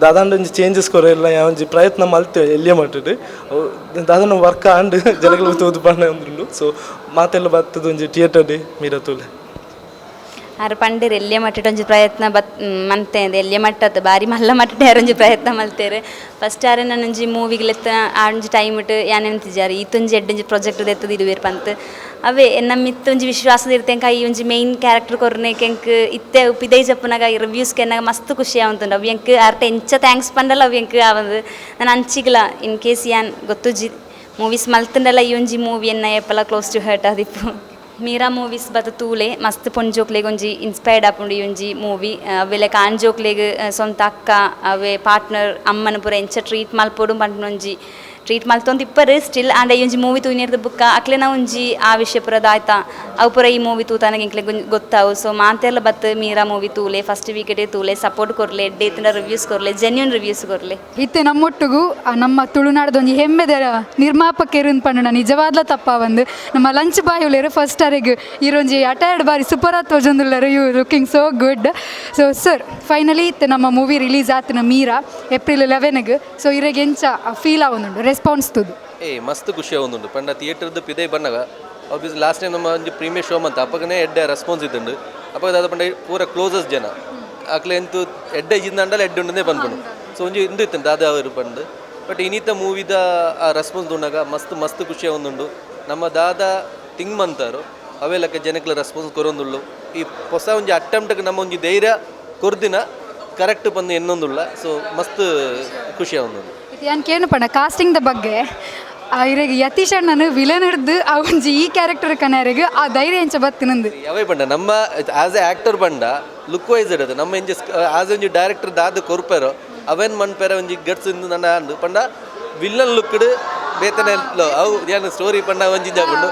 ದಾದಾಂಡ ಒಂಜಿ ಚೇಂಜಸ್ ಕೊರೆಲ್ಲ ಒಂಜಿ ಪ್ರಯತ್ನ ಮಲ್ತೆ ಎಲ್ಲಿಯ ಮಟ್ಟಡ್ ದಾದಾನ ವರ್ಕ್ ಆಂಡ್ ಜನಗಳು ತೂದು ಪಂಡ ಉಂಡು. ಸೊ ಮಾತೆಲ್ಲ ಬರ್ತದ ಒಂಜಿ ಥಿಯೇಟರ್ ಡೆ ಮೀರಾ ತೂಲೆ. ಆರು ಪಂಡೇರು ಎಲ್ಲಿಯ ಮಟ್ಟಡ್ ಒಂಜಿ ಪ್ರಯತ್ನ ಬತ್ ಮಂತೆ ಎಲ್ಲಿಯ ಮಟ್ಟದ ಬಾರಿ ಮಲ್ಲ ಮಟ್ಟಡೆ ಒಂಜಿ ಪ್ರಯತ್ನ ಮಲ್ತೇರು. ಫಸ್ಟ್ ಆರೆ ನಾನೊಂಜಿ ಮೂವಿಗ್ಲೆತ್ತ ಆ ಒಂಜಿ ಟೈಮ್ ಇಟ್ಟು ಯಾನೆಂತಿಜಾರು ಈತೊಂಜಿ ಎಡ್ಡೊಂಜಿ ಪ್ರಾಜೆಕ್ಟ್ ದೆತ್ತದ ಇರುವೇರು ಪಂತ್ ಅವೇ ಎನ್ನ ಮಿತ್ತೊಂಜಿ ವಿಶ್ವಾಸದ ಇರ್ತೇಂಕ ಈ ಒಂಜಿ ಮೇನ್ ಕ್ಯಾರೆಕ್ಟರ್ ಕೊರ್ನೇಕ್ ಎಂಕ್ ಇತ್ತೆ ಪಿದೈ ಜಪ್ಪುನಾಗ ಈ ರಿವ್ಯೂಸ್ ಕೆನ್ನಾಗ ಮಸ್ತ್ ಖುಷಿ ಆವಂತುಂಡು ಅವು ಎಂಕ್ ಆರ್ಟ ಎಂಚ thanks ಪಂಡಲ ಅವು ಎಂಕ್ ಆವಂದು ನಾನು ಅಂಚಿಗ್ಲ ಇನ್ ಕೇಸ್ ಯಾನ್ ಗೊತ್ತುಜಿ ಮೂವೀಸ್ ಮಲ್ತುಂಡಲ ಈ ಒಂಜಿ ಮೂವಿ ಎನ್ನ ಏಪಲ ಕ್ಲೋಸ್ ಟು ಹರ್ಟ್ ಆದಿಪ್ಪು. ಮೀರಾ ಮೂವೀಸ್ ಬತ್ತ ತೂಲೆ ಮಸ್ತ್ ಪೊಂಜೋಕ್ಲೆಗ್ ಒಂಜಿ ಇನ್ಸ್ಪೈರ್ಡ್ ಆಪುಂಡು ಈ ಒಂಜಿ ಮೂವಿ ಅವೆಲೆ ಕಾಂಜೋಕ್ಲೆಗ್ ಸ್ವಂತ ಅಕ್ಕ ಅವೇ ಪಾರ್ಟ್ನರ್ ಅಮ್ಮನ ಪೂರ ಎಂಚ ಟ್ರೀಟ್ ಮಲ್ಪೊಡು ಪನ್ಪುನ ಒಂಜಿ ಟ್ರೀಟ್ ಮಲ್ತೊಂದು ಇಪ್ಪರು ಸ್ಟಿಲ್ ಆಂಡ ಈ ಒಂಜಿ ಮೂವಿ ತೂಯಿನೆರ್ದ್ ಬುಕ್ಕ ಅಕ್ಲೆನ ಒಂಜಿ ಆ ವಿಷಯ ಪೂರ ದಾಯ್ತಾ ಅವು ಪೂರ ಈ ಮೂವಿ ತೂತಾನಗ ಎಂಕ್ಲೆಗ್ ಗೊತ್ತಾವು. ಸೊ ಮಾತೆರ್ಲ ಬತ್ತು ಮೀರಾ ಮೂವಿ ತೂಲೆ ಫಸ್ಟ್ ವೀಕೆಟೇ ತೂಲೆ ಸಪೋರ್ಟ್ ಕೊರ್ಲೆ ಎಡ್ಡೆ ಇತ್ತಿನ ರಿವ್ಯೂಸ್ ಕೊರ್ಲೆ ಜೆನ್ಯೂನ್ ರಿವ್ಯೂಸ್ ಕೊರ್ಲೆ. ಇತ್ತೆ ನಮ್ಮೊಟ್ಟುಗು ನಮ್ಮ ತುಳುನಾಡ್ದ ಒಂಜಿ ಹೆಮ್ಮೆದ ನಿರ್ಮಾಪಕರು ಪಂಡ ನಿಜವಾದ್ಲ ತಪ್ಪ ಒಂದು ನಮ್ಮ ಲಂಚ್ ಬಾಯ್ ಉಳ್ಳೇರು ಫಸ್ಟ್ ಅರೆಗ್ ಈರೊಂಜಿ ಅಟೈರ್ಡ್ ಬಾರಿ ಸೂಪರ್ ಆತ್ ತೋಜೊಂದುಲ್ಲೆರ್ you looking so good. So sir finally ಇತ್ತೆ ನಮ್ಮ ಮೂವಿ ರಿಲೀಸ್ ಆತಿನ ಮೀರಾ ಏಪ್ರಿಲ್ 11ಗ್. ಸೊ ಇರೆಗ್ ಎಂಚ ಫೀಲ್ ಆವೊಂದುಂಡು ರೆಸ್ಪಾನ್ಸ್ ತುದು? ಏ ಮಸ್ತ್ ಖುಷಿ ಆವೊಂದುಂಡು ಪಂಡ ಥಿಯೇಟರ್ದು ಪಿದೈ ಬನ್ನಗ ಆಬ್ವಿಯಸ್ ಲಾಸ್ಟ್ ಟೈಮ್ ನಮ್ಮ ಒಂಜಿ ಪ್ರೀಮಿಯರ್ ಶೋ ಮಂತ ಅಪಗನೇ ಎಡ್ಡೆ ರೆಸ್ಪಾನ್ಸ್ ಇದ್ದುಂಡು ಅಪಗ ದಾದ ಪಂಡ ಪೂರ ಕ್ಲೋಸಸ್ ಜನ ಅಕ್ಲೆ ಎಂತು ಎಡ್ಡೆ ಜಿಂದಂಡಲ ಎಡ್ಡೆ ಉಂಡೇ ಪನ್ಪುಂಡು. ಸೊ ಒಂಜಿ ಇಂದು ಇತ್ತು ದಾದ ಅವರು ಪಂಡು ಬಟ್ ಇನ್ನಿತ ಮೂವಿದ ಆ ರೆಸ್ಪಾನ್ಸ್ ತೂನಾಗ ಮಸ್ತ್ ಮಸ್ತ್ ಖುಷಿ ಆವೊಂದುಂಡು. ನಮ್ಮ ದಾದ ತಿಂಗ್ ಮಂತಾರು ಅವೇ ಲೆಕ್ಕ ಜನಕ್ಲ ರೆಸ್ಪಾನ್ಸ್ ಕೊರೊಂದುಳ್ಳು ಈ ಹೊಸ ಒಂಜಿ ಅಟೆಂಪ್ಟ್ಗೆ ನಮ್ಮ ಒಂಜಿ ಧೈರ್ಯ ಕೊರ್ದಿನ ಕರೆಕ್ಟ್ ಬಂದು ಎನ್ನೊಂದುಳ್ಳ. ಸೊ ಮಸ್ತ್ ಖುಷಿ ಆವೊಂದುಂಡು. ಯಾನ್ ಕೇನು ಪಂಡ ಕಾಸ್ಟಿಂಗ್ the ಬಗ್ಗೆ ಇರೆಗ್ ಯತೀಶ್ ಅಣ್ಣನು ವಿಲನ್ ಹಿಡ್ದು ಆ ಒಂಜಿ ಈ ಕ್ಯಾರೆಕ್ಟರ್ ಕನರೆಗ್ ಆ ಧೈರ್ಯ ಎಂಚ ಬತ್ತಿನಂದು ಅವೇ ಪಂಡ ನಮ್ಮ ಆಸ್ ಎ ಆ್ಯಕ್ಟರ್ ಪಂಡ ಲುಕ್ ವೈಸ್ ಇಡೋದು ನಮ್ಮ ಎಂಜ ಆಸ್ ಒಂಜಿ ಡೈರೆಕ್ಟರ್ ದಾದ ಕೊರ್ಪೆರೋ ಅವೇನ್ ಮನ್ಪೆರ ಒಂಜಿ ಗಟ್ಸ್ ಇಂದು ನನ್ನ ಅಂದು ಪಂಡ ವಿಲ್ಲನ್ ಲುಕ್ಡ್ ಬೇತನೆ ಅವು ಏನು ಸ್ಟೋರಿ ಪಂಡ ಒಂಜಿ ಜಾಪುಂಡು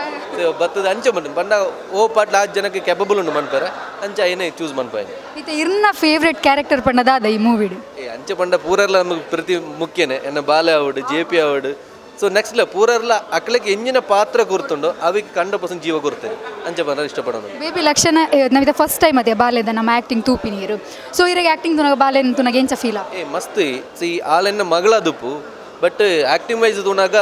ಬತ್ತದ ಅಂಚ ಬಂಡು ಪಂಡ ಓ ಪಾಟ್ಲ ಆ ಜನಕ್ಕೆ ಕೆಪಬಲ್ ಉಂಡು ಮನ್ಪೆರ ಅಂಚ ಏನೇ ಚೂಸ್ ಮನ್ಪಾಯ. ಇತ್ತೆ ಇರ್ನ ಫೇವ್ರೆಟ್ ಕ್ಯಾರೆಕ್ಟರ್ ಪಂಡ ದಾದ ಈ ಮೂವಿಡ್? ಏ ಅಂಚ ಪಂಡ ಪೂರರ್ಲ ನಮಗೆ ಪ್ರತಿ ಮುಖ್ಯನೇ ಎನ್ನ ಬಾಲೆ ಆವಡು ಜೆ ಪಿ ಆವಡು. ಸೊ ನೆಕ್ಸ್ಟ್ ಲ ಪೂರರ್ಲ ಅಕ್ಲಕ್ಕೆ ಎಂಜಿನ ಪಾತ್ರ ಗುರ್ತುಂಡು ಅವಿಗೆ ಕಂಡ ಪರ್ಸನ್ ಜೀವ ಗುರ್ತೇನೆ ಅಂಚ ಪಂಡ ಇಷ್ಟಪಡೋದು. ಬೇಬಿ ಲಕ್ಷಣ ನವಿದ ಫಸ್ಟ್ ಟೈಮ್ ಅದೇ ಬಾಲೆದ ನಮ್ಮ ಆ್ಯಕ್ಟಿಂಗ್ ತೂಪಿ ನೀರು. ಸೊ ಇರೆಗ್ ಆ್ಯಕ್ಟಿಂಗ್ ತುನಗ ಬಾಲೆನ್ ತುನಗ ಎಂಚ ಫೀಲ್? ಏ ಮಸ್ತ್ ಸಿ ಆಲೆನ್ನ ಮಗಳ ದುಪ್ಪು ಬಟ್ ಆ್ಯಕ್ಟಿಂಗ್ ವೈಸ್ ತೂನಾಗ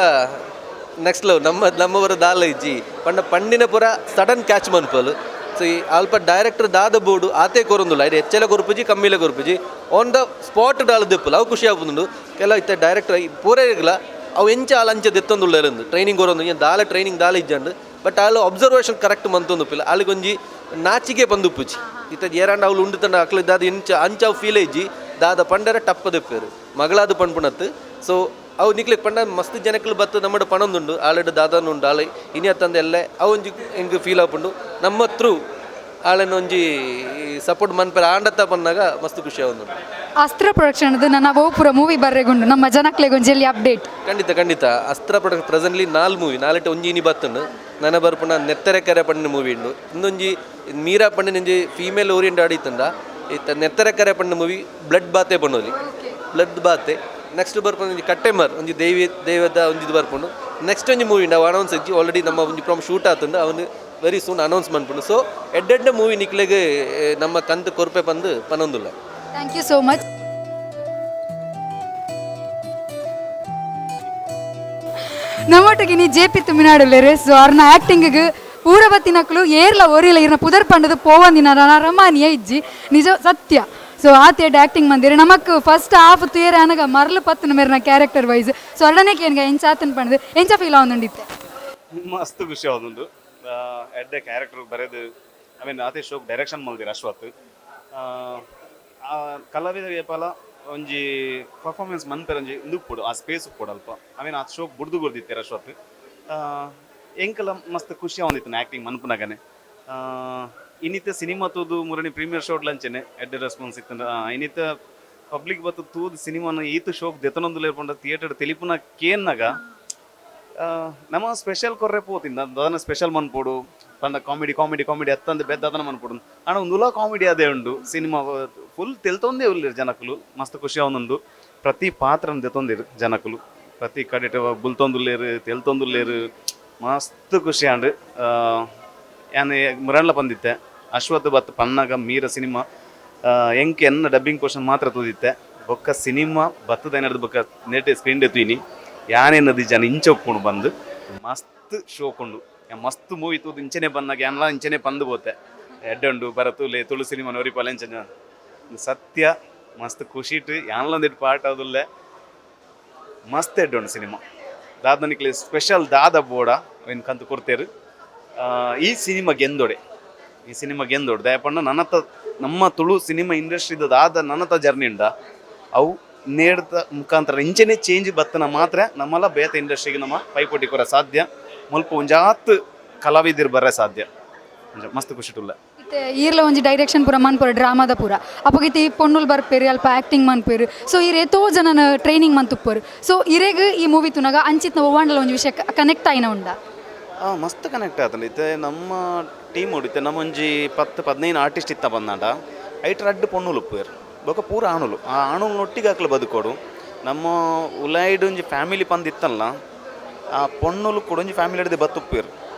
ನೆಕ್ಸ್ಟ್ ಲವ್ ನಮ್ಮ ನಮ್ಮವರ ದಾಲ ಇಜ್ಜಿ ಪಂಡ ಪಂಡಿನ ಪೂರ ಸಡನ್ ಕ್ಯಾಚ್ ಮನ್ಪಲು. ಸೊ ಈ ಅಲ್ಪ ಡೈರೆಕ್ಟರ್ ದಾದ ಬೋರ್ಡು ಆತೆ ಕೊರೊಂದುಲ್ಲ ಇದು ಹೆಚ್ಚೆಲ್ಲ ಕೊರ್ಪುಜಿ ಕಮ್ಮಿಲ ಕೊರ್ಪುಜಿ ಆನ್ the spot ದಾಲ ದೆಪ್ಪುಲ ಅವು ಖುಷಿ ಆಪುಂಡು. ಕೆಲ ಇತ್ತೆ ಡೈರೆಕ್ಟರ್ ಪೂರ ಇರ್ಲ ಅವು ಎಂಚ ಆಲ್ ಅಂಚ ದೆತ್ತೊಂದುಳ್ಳೆರಂದು ಟ್ರೈನಿಂಗ್ ಕೊರೊಂದು ಏನು ದಾಲ ಟ್ರೈನಿಂಗ್ ದಾಲ ಇಜ್ಜಂಡು ಬಟ್ ಆಲ್ ಅಬ್ಸರ್ವೇಷನ್ ಕರೆಕ್ಟ್ ಮಂತೊಂದು ಆಲಿಗೆ ಒಂಜಿ ನಾಚಿಕೆ ಬಂದುಪ್ಪುಜಿ ಇತ್ತ ಏರಾಂಡ ಅವಳು ಉಂಡು ತಂಡ ಅಕ್ಲು ದಾದ ಎಂಚ ಅಂಚ ಅವು ಫೀಲ್ ಇಜ್ಜಿ ದಾದ ಪಂಡರ ಟಪ್ಪ ದೆಪ್ಪೇರು ಮಗಳಾದ ಪಂಡ್ಪುಣತ್ತು. ಸೊ ಅವು ನಿಕ್ಲೆಗ್ ಪಂಡ ಮಸ್ತ್ ಜನಕ್ಲು ಬತ್ತು ನಮ್ಮಡ ಪಣೊಂದುಂಡು ಆಲೆಡ್ ದಾದನುಂಡು ಆಲೆ ಇನಿ ಅತ್ತಂದ ಎಲ್ಲ ಅವು ಒಂಜಿ ಎಂಕ್ ಫೀಲ್ ಆಪುಂಡು ನಮ್ಮ ಥ್ರೂ ಆಳೆನ ಒಂಜಿ ಸಪೋರ್ಟ್ ಮನ್ಪೆರ ಆಂಡತ್ತ ಪನ್ನಾಗ ಮಸ್ತ್ ಖುಷಿ ಆವೊಂದುಂಡು. ಅಸ್ತ್ರ ಪ್ರೊಡಕ್ಷನ್ ನನ್ನ ಪೂರ ಮೂವಿ ಬರ್ರೆಗುಂಡು ನಮ್ಮ ಜನಕ್ಲೆಗ್ ಒಂಜಿ ಎಲ್ಲಿ ಅಪ್ಡೇಟ್. ಖಂಡಿತ ಖಂಡಿತ. ಅಸ್ತ್ರ ಪ್ರೊಡಕ್ಷನ್ ಪ್ರೆಸೆಂಟ್ಲಿ ನಾಲ್ ಮೂವಿ, ನಾಲೆಟ್ ಒಂಜಿ ಇನಿ ಬತ್ತುಂಡು. ನನ ಬರ್ಪುನ ನೆತ್ತರೆ ಕರೆ ಪಂಡಿನ ಮೂವಿ ಉಂಡು. ಇನ್ನೊಂಜಿ ಮೀರಾ ಪಂಡಿನ ಒಂಜಿ ಫೀಮೇಲ್ ಓರಿಯೆಂಟ್ ಆಡಿತ್ತಂಡ ಇತ್ತ ನೆತ್ತರೆ ಕರೆ ಪಂಡಿನ ಮೂವಿ ಬ್ಲಡ್ ಬಾತೆ ಪನ್ನೊಲಿ, ಬ್ಲಡ್ ಬಾತೆ. ನೆಕ್ಸ್ಟ್ ಬರ್ಪುನ ಒಂಜಿ ಕಟ್ಟೆಮರ್ ಒಂಜಿ ದೇವಿ ದೇವದ ಒಂಜಿ ಇದು ಬರ್ಪುಂಡು. ನೆಕ್ಸ್ಟ್ ಒಂಜಿ ಮೂವಿ ನಾವು ಅನೌನ್ಸ್ ಇಜ್ಜಿ ಆಲ್ರೆಡಿ, ನಮ್ಮ ಒಂಜಿ ಪ್ರೊಮ್ ಶೂಟ್ ಆತುಂಡು, ಅವನು ವೆರಿ ಸೂನ್ ಅನೌನ್ಸ್ ಮನ್ಪುಂಡು. ಸೊ ಎಡ್ಡೆಡ್ಡ ಮೂವಿ ನಿಕ್ಲೆಗ್ ನಮ್ಮ ಕಂತು ಕೊರ್ಪೆ ಪಂದು ಪನೊಂದುಲ್ಲ. Thank you so much. ನಮ್ಮೊಟ್ಟಿಗೆ ನೀ ಜೆ ಪಿ ತುಮಿನಾಡಲ್ಲೇರು. ಸೊ ಅವ್ರನ್ನ ಆ್ಯಕ್ಟಿಂಗಿಗೆ ಪೂರ ಬತ್ತಿನಕ್ಲು ಏರ್ಲ ಒರಿಲ ಇರ್ನ ಪುದರ್ ಪಂಡದು ಪೋವಂದಿನ ರಮಾನಿಯ ಇಜ್ಜಿ ನಿಜ ಸತ್ಯ. ಸೊ ಆತ ಆ್ಯಕ್ಟಿಂಗ್ ಮಂದಿರ ನಮಕ್ ಫಸ್ಟ್ ಹಾಫ್ ತುಯರ್ ಅನಗ ಮರಲು ಪತ್ತನ ಮೇರ್ನ ಕ್ಯಾರೆಕ್ಟರ್ ವೈಸ್. ಸೊ ಅರ್ಡನೆ ಕೇನ್ಗ ಎಂಚ ಆತನ ಪಂಡದು ಎಂಚ ಫೀಲ್ ಆವೊಂದುಂಡಿತ್ತೆ? ಮಸ್ತ್ ಖುಷಿ ಆವೊಂದುಂಡು. ಎಡ್ಡೆ ಕ್ಯಾರೆಕ್ಟರ್ ಬರೆದು, I mean ಆತೆ ಶೋಕ್ ಡೈರೆಕ್ಷನ್ ಮಲ್ದಿರ ಅಶ್ವಥ್. ಕಲಾವಿದ ಏಪಲ ಒಂಜಿ ಪರ್ಫಾರ್ಮೆನ್ಸ್ ಮನ್ಪೆರ ಒಂಜಿ ಉಂದು ಆ ಸ್ಪೇಸ್ ಉಪ್ಪೊಡು ಅಲ್ಪ. I mean ಆ ಶೋಕ್ ಬುಡ್ದು ಕೊರ್ದಿತ್ತೆರ್ ಅಶ್ವಥ್. ಎಂಕಲ ಮಸ್ತ್ ಖುಷಿ ಆವೊಂದಿತ್ತು ಆ್ಯಕ್ಟಿಂಗ್ ಮನ್ಪುನಗನೆ. ಇನ್ನಿತ ಸಿನಿಮಾ ತೂದು ಮುರಣಿ ಪ್ರೀಮಿಯರ್ ಶೋಡ್ ಲಂಚನೆ ಎಡ್ಡೆ ರೆಸ್ಪಾನ್ಸ್ ಇತ್ತು. ಇನ್ನಿತ ಪಬ್ಲಿಕ್ ಬತ್ತು ತೂದು ಸಿನಿಮಾನ ಈತ ಶೋಕ್ ದೆತನೊಂದು ಲೇರ್ಪಂಡ ಥಿಯೇಟರ್ ತೆಲಿಪುನ ಕೇನ್ನಾಗ ನಮ್ಮ ಸ್ಪೆಷಲ್ ಕೊರ್ರೆ ಪೋತಿಂದ ದಾದನ ಸ್ಪೆಷಲ್ ಮನ್ಪೊಡು ಪಂಡ ಕಾಮಿಡಿ ಕಾಮಿಡಿ ಕಾಮಿಡಿ ಅತ್ತಂದು ಬೆದ್ದಾದನ ಮನ್ಪೊಡು. ಆಂಡ ಒಂದುಲ ಕಾಮಿಡಿ ಅದೇ ಉಂಡು ಸಿನಿಮಾ ಫುಲ್ ತೆಲ್ತೊಂದೇ ಉಲ್ಲೇರು ಜನಕುಲು. ಮಸ್ತ್ ಖುಷಿ ಆವೊಂದುಂಡು. ಪ್ರತಿ ಪಾತ್ರನ ದೆತೊಂದಿರು ಜನಕುಲು, ಪ್ರತಿ ಕಡೆಟ್ ಬುಲ್ತೊಂದುಲ್ಲೇರು ತೆಲ್ತೊಂದುಲ್ಲೇರು, ಮಸ್ತ್ ಖುಷಿ ಆಂಡ್. ಯಾನ್ ಮುರಣ್ಲ ಪಂದಿತ್ತೆ ಅಶ್ವಥ್ ಬತ್ ಪನ್ನಾಗ ಮೀರ ಸಿನಿಮಾ ಎಂಕ್ ಎನ್ನ ಡಬ್ಬಿಂಗ್ ಪೋರ್ಷನ್ ಮಾತ್ರ ತೂದಿತ್ತೆ. ಬೊಕ್ಕ ಸಿನಿಮಾ ಬತ್ತದ ಬೊಕ್ಕ ನೆಟ್ ಸ್ಕ್ರೀನ್ ತೂಯಿನಿ ಯಾನೇನದಿ ಜನ ಇಂಚ ಉಪ್ಪುಂಡು ಬಂದು ಮಸ್ತ್ ಶೋಕುಂಡು. ಮಸ್ತ್ ಮೂವಿ ತೂದು ಇಂಚನೆ ಬಂದಾಗ ಯಾನ್ಲ ಇಂಚನೆ ಪಂದು ಪೋತೆ ಎಡ್ಡೆ ಉಂಡು ಬರತುಲೆ ತುಳು ಸಿನಿಮಾ ನೋರಿಪಲ ಇಂಚನೆ ಸತ್ಯ ಮಸ್ತ್ ಖುಷಿಟ್ ಯಾನ್ಲ ಒಂದಿಟ್ಟು ಪಾಠ ಆದುಲ್ಲೆ ಮಸ್ತ್ ಎಡ್ಡೆ ಉಂಡು ಸಿನಿಮಾ. ದಾದನಿಕ್ಲೆ ಸ್ಪೆಷಲ್ ದಾದ ಬೋಡ ಇನ್ ಕಂತು ಕೊಡ್ತೇರು. ಈ ಸಿನಿಮಾ ಗೆಂದೊಡೆ, ಈ ಸಿನಿಮಾ ಗೆಂದೊಡೆ ದಯಪಂಡ ನನ್ನತ ನಮ್ಮ ತುಳು ಸಿನಿಮಾ ಇಂಡಸ್ಟ್ರಿದ ದಾದ ನನ್ನತ ಜರ್ನಿ ಉಂಡ ಅವು ನೇಡ್ದ ಮುಖಾಂತರ ಇಂಚನೆ ಚೇಂಜ್ ಬತ್ತನ ಮಾತ್ರ ನಮ್ಮಲ್ಲ ಬೇತ ಇಂಡಸ್ಟ್ರಿಗೆ ನಮ್ಮ ಪೈಪೋಟಿ ಕೊರ ಸಾಧ್ಯ, ಮುಲ್ಪ ಒಂಜಾತ್ ಕಲಾವಿದರು ಬರ ಸಾಧ್ಯ. ಮಸ್ತ್ ಖುಷಿ ಉಲ್ಲ. ಈರ್ಲ ಒಂಜಿ ಡೈರೆಕ್ಷನ್ ಪೂರ ಮನ್ಪುರ ಡ್ರಾಮಾದ ಪೂರ ಅಪಗಿತಿ ಪೊಣ್ಣುಲ್ ಬರ್ಪೇರು ಅಲ್ಪ ಆ್ಯಕ್ಟಿಂಗ್ ಮನ್ಪೇರು. ಸೊ ಈರ್ ಏತೋ ಜನನ ಟ್ರೈನಿಂಗ್ ಮಂತುಪ್ಪರು. ಸೊ ಇರೆಗ್ ಈ ಮೂವಿ ತುನಗ ಅಂಚಿತ್ನ ಒವ್ವಾಂಡಲ ಒಂಜಿ ವಿಷಯ ಕನೆಕ್ಟ್ ಆಯಿನ ಉಂಡ? ಮಸ್ತ್ ಕನೆಕ್ಟ್ ಆತಂಡು. ಇತ್ತೆ ನಮ್ಮ ಟೀಮ್ ಇತ್ತೆ ನಮ್ಮ ಒಂಜಿ 10-15 ಆರ್ಟಿಸ್ಟ್ ಇತ್ತ ಬಂದಾಂಡ ಐಟ್ ರಡ್ಡ್ ಪೊಣ್ಣುಲು ಉಪ್ಪುವೆರ್ ಬೊಕ ಪೂರ ಆಣುಲು. ಆ ಆಣುಲು ಒಟ್ಟಿಗೆ ಅಕ್ಲು ಬದುಕೋಡು. ನಮ್ಮ ಉಲಾಯ್ಡ್ ಒಂಜಿ ಫ್ಯಾಮಿಲಿ ಪಂದ್ ಇತ್ತಲ್ಲ ಆ ಪೊಣ್ಣುಲು ಕೂಡ ಒಂಜಿ ಫ್ಯಾಮಿಲಿ ಹಿಡ್ದು ಬತ್ತುಪ್ಪುವೆರ್.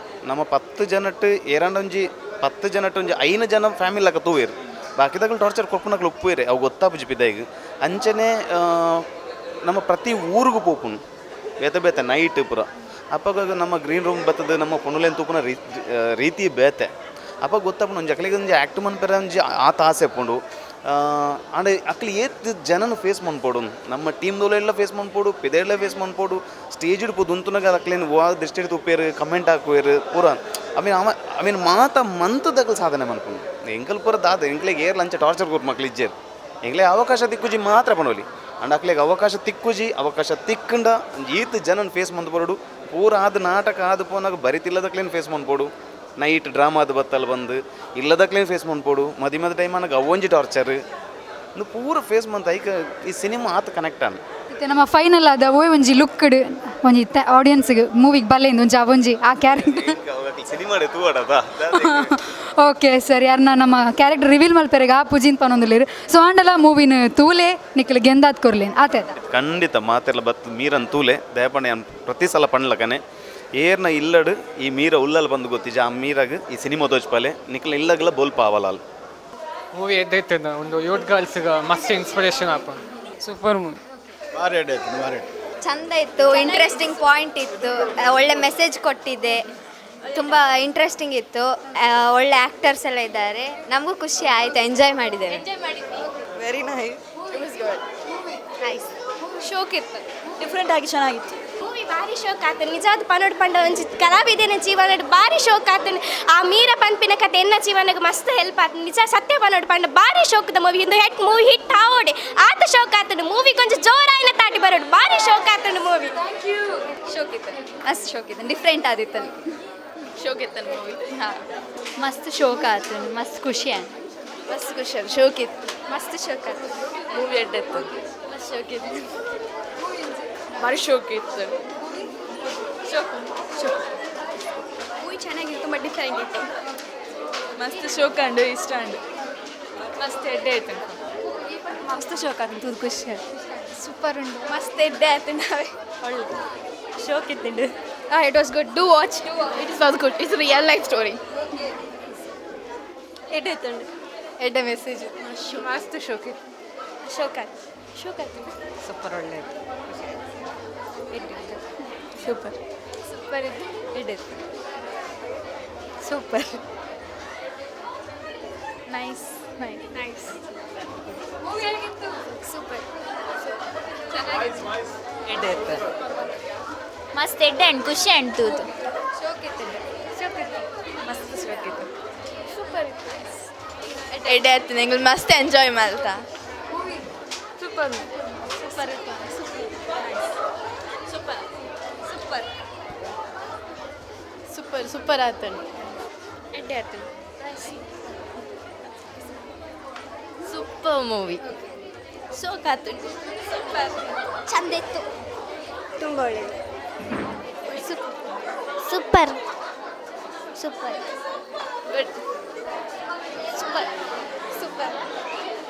ನಮ್ಮ 10 ಜನಟ್ ಏರಾಂಡ ಒಂಜಿ 10 ಜನಟ್ ಒಂಜಿ 5 ಜನ ಫ್ಯಾಮಿಲಿ ಲೆಕ್ಕ ತೂವೆರ್, ಬಾಕಿದಕ್ಲು ಟಾರ್ಚರ್ ಕೊರ್ಪುನಕ್ಲು ಉಪ್ಪುವೆರೆ ಅವು ಗೊತ್ತಾಪುಜಿ ಪಿದಾಯಿಗ್. ಅಂಚನೆ ನಮ್ಮ ಪ್ರತಿ ಊರಿಗೂ ಪೋಪುನು ಬೇತೆ ಬೇತೆ ನೈಟ್ ಪೂರ. ಅಪ್ಪಗ ನಮ್ಮ ಗ್ರೀನ್ ರೂಮ್ ಬತ್ತದ ನಮ್ಮ ಪೊಣ್ಣುಲೇನು ತೂಪುನ ರೀತಿ ಬೇತೆ. ಅಪ್ಪ ಗೊತ್ತಾಪುಂಡು ಒಂಜಿ ಅಕ್ಲೆಗ್ ಒಂಜಿ ಆ್ಯಕ್ಟ್ ಮನ್ಪೆರೆ ಒಂಜಿ ಆತ ಆಸೆ ಉಪ್ಪುಂಡು. ಆಂಡ ಅಕ್ಲು ಏತ್ ಜನನು ಫೇಸ್ ಮನ್ಪೊಡು, ನಮ್ಮ ಟೀಮ್ದೋಲೆಲ್ಲ ಫೇಸ್ ಮನ್ಪೊಡು, ಪಿದೆಡ್ಲ ಫೇಸ್ ಮನ್ಪೊಡು, ಸ್ಟೇಜ್ ಪೋದು ಉಂತುನಗ ಅಕ್ಲೇನು ವಾ ದೃಷ್ಟಿ ತೂಪೇರು ಕಮೆಂಟ್ ಹಾಕುವೇರು ಪೂರ. I mean I mean ಮಾತ ಮಂತದಕ್ಲು ಸಾಧನೆ ಮನ್ಪುಂಡು. ಎಂಕಲ್ ಪೂರ ದಾದ ಎಂಕ್ಲೆಗ್ ಏರ್ಲ ಅಂಚ ಟಾರ್ಚರ್ ಕೊರ್ಪು ಮಕ್ಳು ಇಜ್ಜೇರು. ಎಂಕ್ಲೆ ಅವಕಾಶ ತಿಕ್ಕುಜಿ ಮಾತ್ರ ಪನೊಲಿ. ಅಂಡ ಅಕ್ಲೆಗ್ ಅವಕಾಶ ತಿಕ್ಕುಜಿ, ಅವಕಾಶ ತಿಕ್ಕಂಡ ಈತ್ ಜನನ್ ಫೇಸ್ ಮಂತ್ ಬರೋಡು. ಪೂರ ಆದ ನಾಟಕ ಆದ ಪೋನಾಗ ಬರಿತಿಲ್ಲದಕ್ಲೇನು ಫೇಸ್ ಮನ್ಪೊಡು, ನೈಟ್ ಡ್ರಾಮಾದ ಬತ್ತಲ್ ಬಂದು ಇಲ್ಲದಕ್ಲೇನು ಫೇಸ್ ಮನ್ಪೊಡು, ಮದಿ ಮದ ಟೈಮ್ ಅನ್ನಾಗ ಅವೊಂಜಿ ಟಾರ್ಚರ್ ಇಂದು ಪೂರ ಫೇಸ್ ಮಂತ್ ಐಕ ಈ ಸಿನಿಮಾ ಆತ ಕನೆಕ್ಟ್ ಆನ್. ಇತ್ತೆ ನಮ್ಮ ಫೈನಲ್ ಆದ ಓಯ್ ಒಂಜಿ ಲುಕ್ಡ್ ಒಂಜಿ ಆಡಿಯನ್ಸ್ಗೆ ಮೂವಿಗೆ ಬಲ್ಲೆಂದು ಒಂಜಿ ಅವೊಂಜಿ ಆ ಕ್ಯಾರೆಕ್ಟರ್ ಸಿನಿಮಾ ತೂವಡದ. ಓಕೆ ಸರ್, ಯಾರನ್ನ ನಮ್ಮ ಕ್ಯಾರೆಕ್ಟರ್ ರಿವೀಲ್ ಮಲ್ಪೆರೆಗ್ ಆ ಪುಜಿನ್ ಪನೊಂದುಲ್ಲೆರ್. ಸೊ ಆಂಡಲ ಮೂವಿನ ತೂಲೆ ನಿಕ್ಲು ಗೆಂದಾತ್ ಕೊರ್ಲೇನ್ ಆತೆ. ಖಂಡಿತ ಮಾತೆರ್ಲ ಬತ್ತು ಮೀರನ್ ತೂಲೆ ದಯಪಂಡ ಯಾನ್ ಪ್ರತಿ ಸಲ ಪಣ್ಲಕನೆ ಏರ್ನ ಇಲ್ಲಡು ಈ ಮೀರ ಉಲ್ಲಲ್ ಬಂದು ಗೊತ್ತಿಜ ಆ ಮೀರಾಗ ಈ ಸಿನಿಮಾ ತೋಜ್ಪಾಲೆ ನಿಕ್ಲ ಇಲ್ಲಗಲ ಬೋಲ್ಪ ಆವಲಾಲ್. ಮೂವಿ ಎದ್ದೈತೆ ಒಂದು ಯೂತ್ ಗರ್ಲ್ಸ್ಗೆ ಮಸ್ತ್ ಇನ್ಸ್ಪಿರೇಷನ್ ಆಪುಂಡು. Super movie. ಭಾರಿ ಎಡ್ಡೆ ಆಯ್ತು, ಭಾರಿ ಎಡ್ಡೆ. ಚಂದ ಇತ್ತು, ಇಂಟ್ರೆಸ್ಟಿಂಗ್ ಪಾಯಿಂಟ್ ಇತ್ತು, ಒಳ್ಳೆ ಮೆಸೇಜ್ ಕೊಟ್ಟಿದೆ, ತುಂಬ ಇಂಟ್ರೆಸ್ಟಿಂಗ್ ಇತ್ತು, ಒಳ್ಳೆ ಆ್ಯಕ್ಟರ್ಸ್ ಎಲ್ಲ ಇದ್ದಾರೆ, ನಮಗೂ ಖುಷಿ ಆಯಿತು, ಎಂಜಾಯ್ ಮಾಡಿದ್ದೇವೆ. Very nice. It was good. Nice. ಶೋಕ್ ಇತ್ತು, ಡಿಫ್ರೆಂಟ್ ಆಗಿ ಚೆನ್ನಾಗಿತ್ತು. ಮೂವಿ ಭಾರಿ ಶೋಕ್ ಆತನ. ನಿಜಾದ ಪನೋಡ್ ಪಂಡ ಒಂಜಿ ಕಲಾವಿದನ ಜೀವನಡ್ ಭಾರಿ ಶೋಕ್ ಆತನ. ಆ ಮೀರ ಪನ್ಪಿನ ಕತೆ ಎನ್ನ ಜೀವನಗ್ ಮಸ್ತ್ ಹೆಲ್ಪ್ ಆತನ. ನಿಜ ಸತ್ಯ ಪನೋಡ್ ಪಂಡ ಭಾರಿ ಶೋಕ್ದ ಮೂವಿ. ಇಂದು ಹೆಟ್ ಮೂವಿ ಹಿಟ್ ಆವೋಡೆ ಆತ ಶೋಕ್ ಆತನ. ಮೂವಿ ಕೊಂಚ ಜೋರಾಯಿನ ತಾಟಿ ಬರೋಡು, ಭಾರಿ ಶೋಕ್ ಆತನ ಮೂವಿ. Thank you. ಶೋಕ್ ಇತ್ತು, ಮಸ್ತ್ ಶೋಕ್ ಇತ್ತು, ಡಿಫ್ರೆಂಟ್ ಆದಿತ್ತು. ಶೋಕ್ ಇತ್ತು ಮೂವಿ. ಹಾಂ. ಮಸ್ತ್ ಶೋಕ್ ಆತು, ಮಸ್ತ್ ಖುಷಿ ಆಯ್ತು. ಮಸ್ತ್ ಖುಷಿ ಆಯ್ತು, ಶೋಕ್ ಇತ್ತು, ಮಸ್ತ್ ಶೋಕ್ ಆಯ್ತು. ಮೂವಿ ಎಡ್ಡೆ ಇತ್ತು, ಮಸ್ತ್ ಶೋಕ್ ಇತ್ತು, ಭಾರಿ ಶೋಕ್ ಇತ್ತು. ಶೋಕ್ ಶೋಕ್ ಮೂವಿ ಚೆನ್ನಾಗಿತ್ತು, ತುಂಬ ಡಿಫ್ರೆಂಟ್ ಇತ್ತು. ಮಸ್ತ್ ಶೋಕ್ ಅಂಡು ಇಷ್ಟ ಅಂಡು ಮಸ್ತ್ ಎಡ್ಡೆ ಆಯ್ತು. ಮಸ್ತ್ ಶೋಕ್ ಆಯ್ತು, ಖುಷಿ ಆಯ್ತು. ಸೂಪರ್ ಉಂಡು, ಮಸ್ತ್ ಎಡ್ಡೆ ಆಯ್ತು. ನಾವೇ ಒಳ್ಳೆ ಶೋಕ್ ಇತ್ತು. It was good, do watch. It was good, it's real life story. ಎಡ್ಡೆ ಇತ್ತು, ಎಡ್ಡೆ ಮೆಸೇಜ್. ಮಸ್ತ್ ಶೋಕ್ ಇತ್ತು. ಶೋಕ್ ಆಯ್ತು, ಶೋಕ್ ಆಯ್ತು. ಸೂಪರ್, ಒಳ್ಳೆ ಸೂಪರ್ ಸೂಪರ್ ಇತ್ತು, ಎಡ್ಡೆ ಇತ್ತು. Super, nice nice nice. Movie ಹೇಗಿತ್ತು? ಸೂಪರ್, ಚೆನ್ನಾಗಿತ್ತು. ಎಡ್ಡೆ ಇತ್ತು. ಮಸ್ತ್ ಎಡ್ಡೆ ಅಂಡ್ ಖುಷಿ ಅಂಡ್ ತೂತು. ಶೋಕ್ ಇತ್ತು, ಶೋಕ್ ಇತ್ತು, ಮಸ್ತ್ ಶೋಕ್ ಇತ್ತು. ಸೂಪರ್ ಇತ್ತು. ಎಡ್ಡೆ ಆಯ್ತು, ಎಂಗ್ಲು ಮಸ್ತ್ ಎಂಜಾಯ್ ಮಲ್ತ. ಸೂಪರ್ ಸೂಪರ್ ಇತ್ತು. ಸೂಪರ್ ಸೂಪರ್ ಸೂಪರ್ ಸೂಪರ್ ಆಯ್ತು, ಎಡ್ಡೆ ಆಯ್ತು. ಸೂಪರ್ ಮೂವಿ, ಶೋಕ್ ಆಯ್ತು. ಸೂಪರ್, ಚಂದ ಇತ್ತು, ತುಂಬ ಒಳ್ಳೆಯದು. Super super good, super super,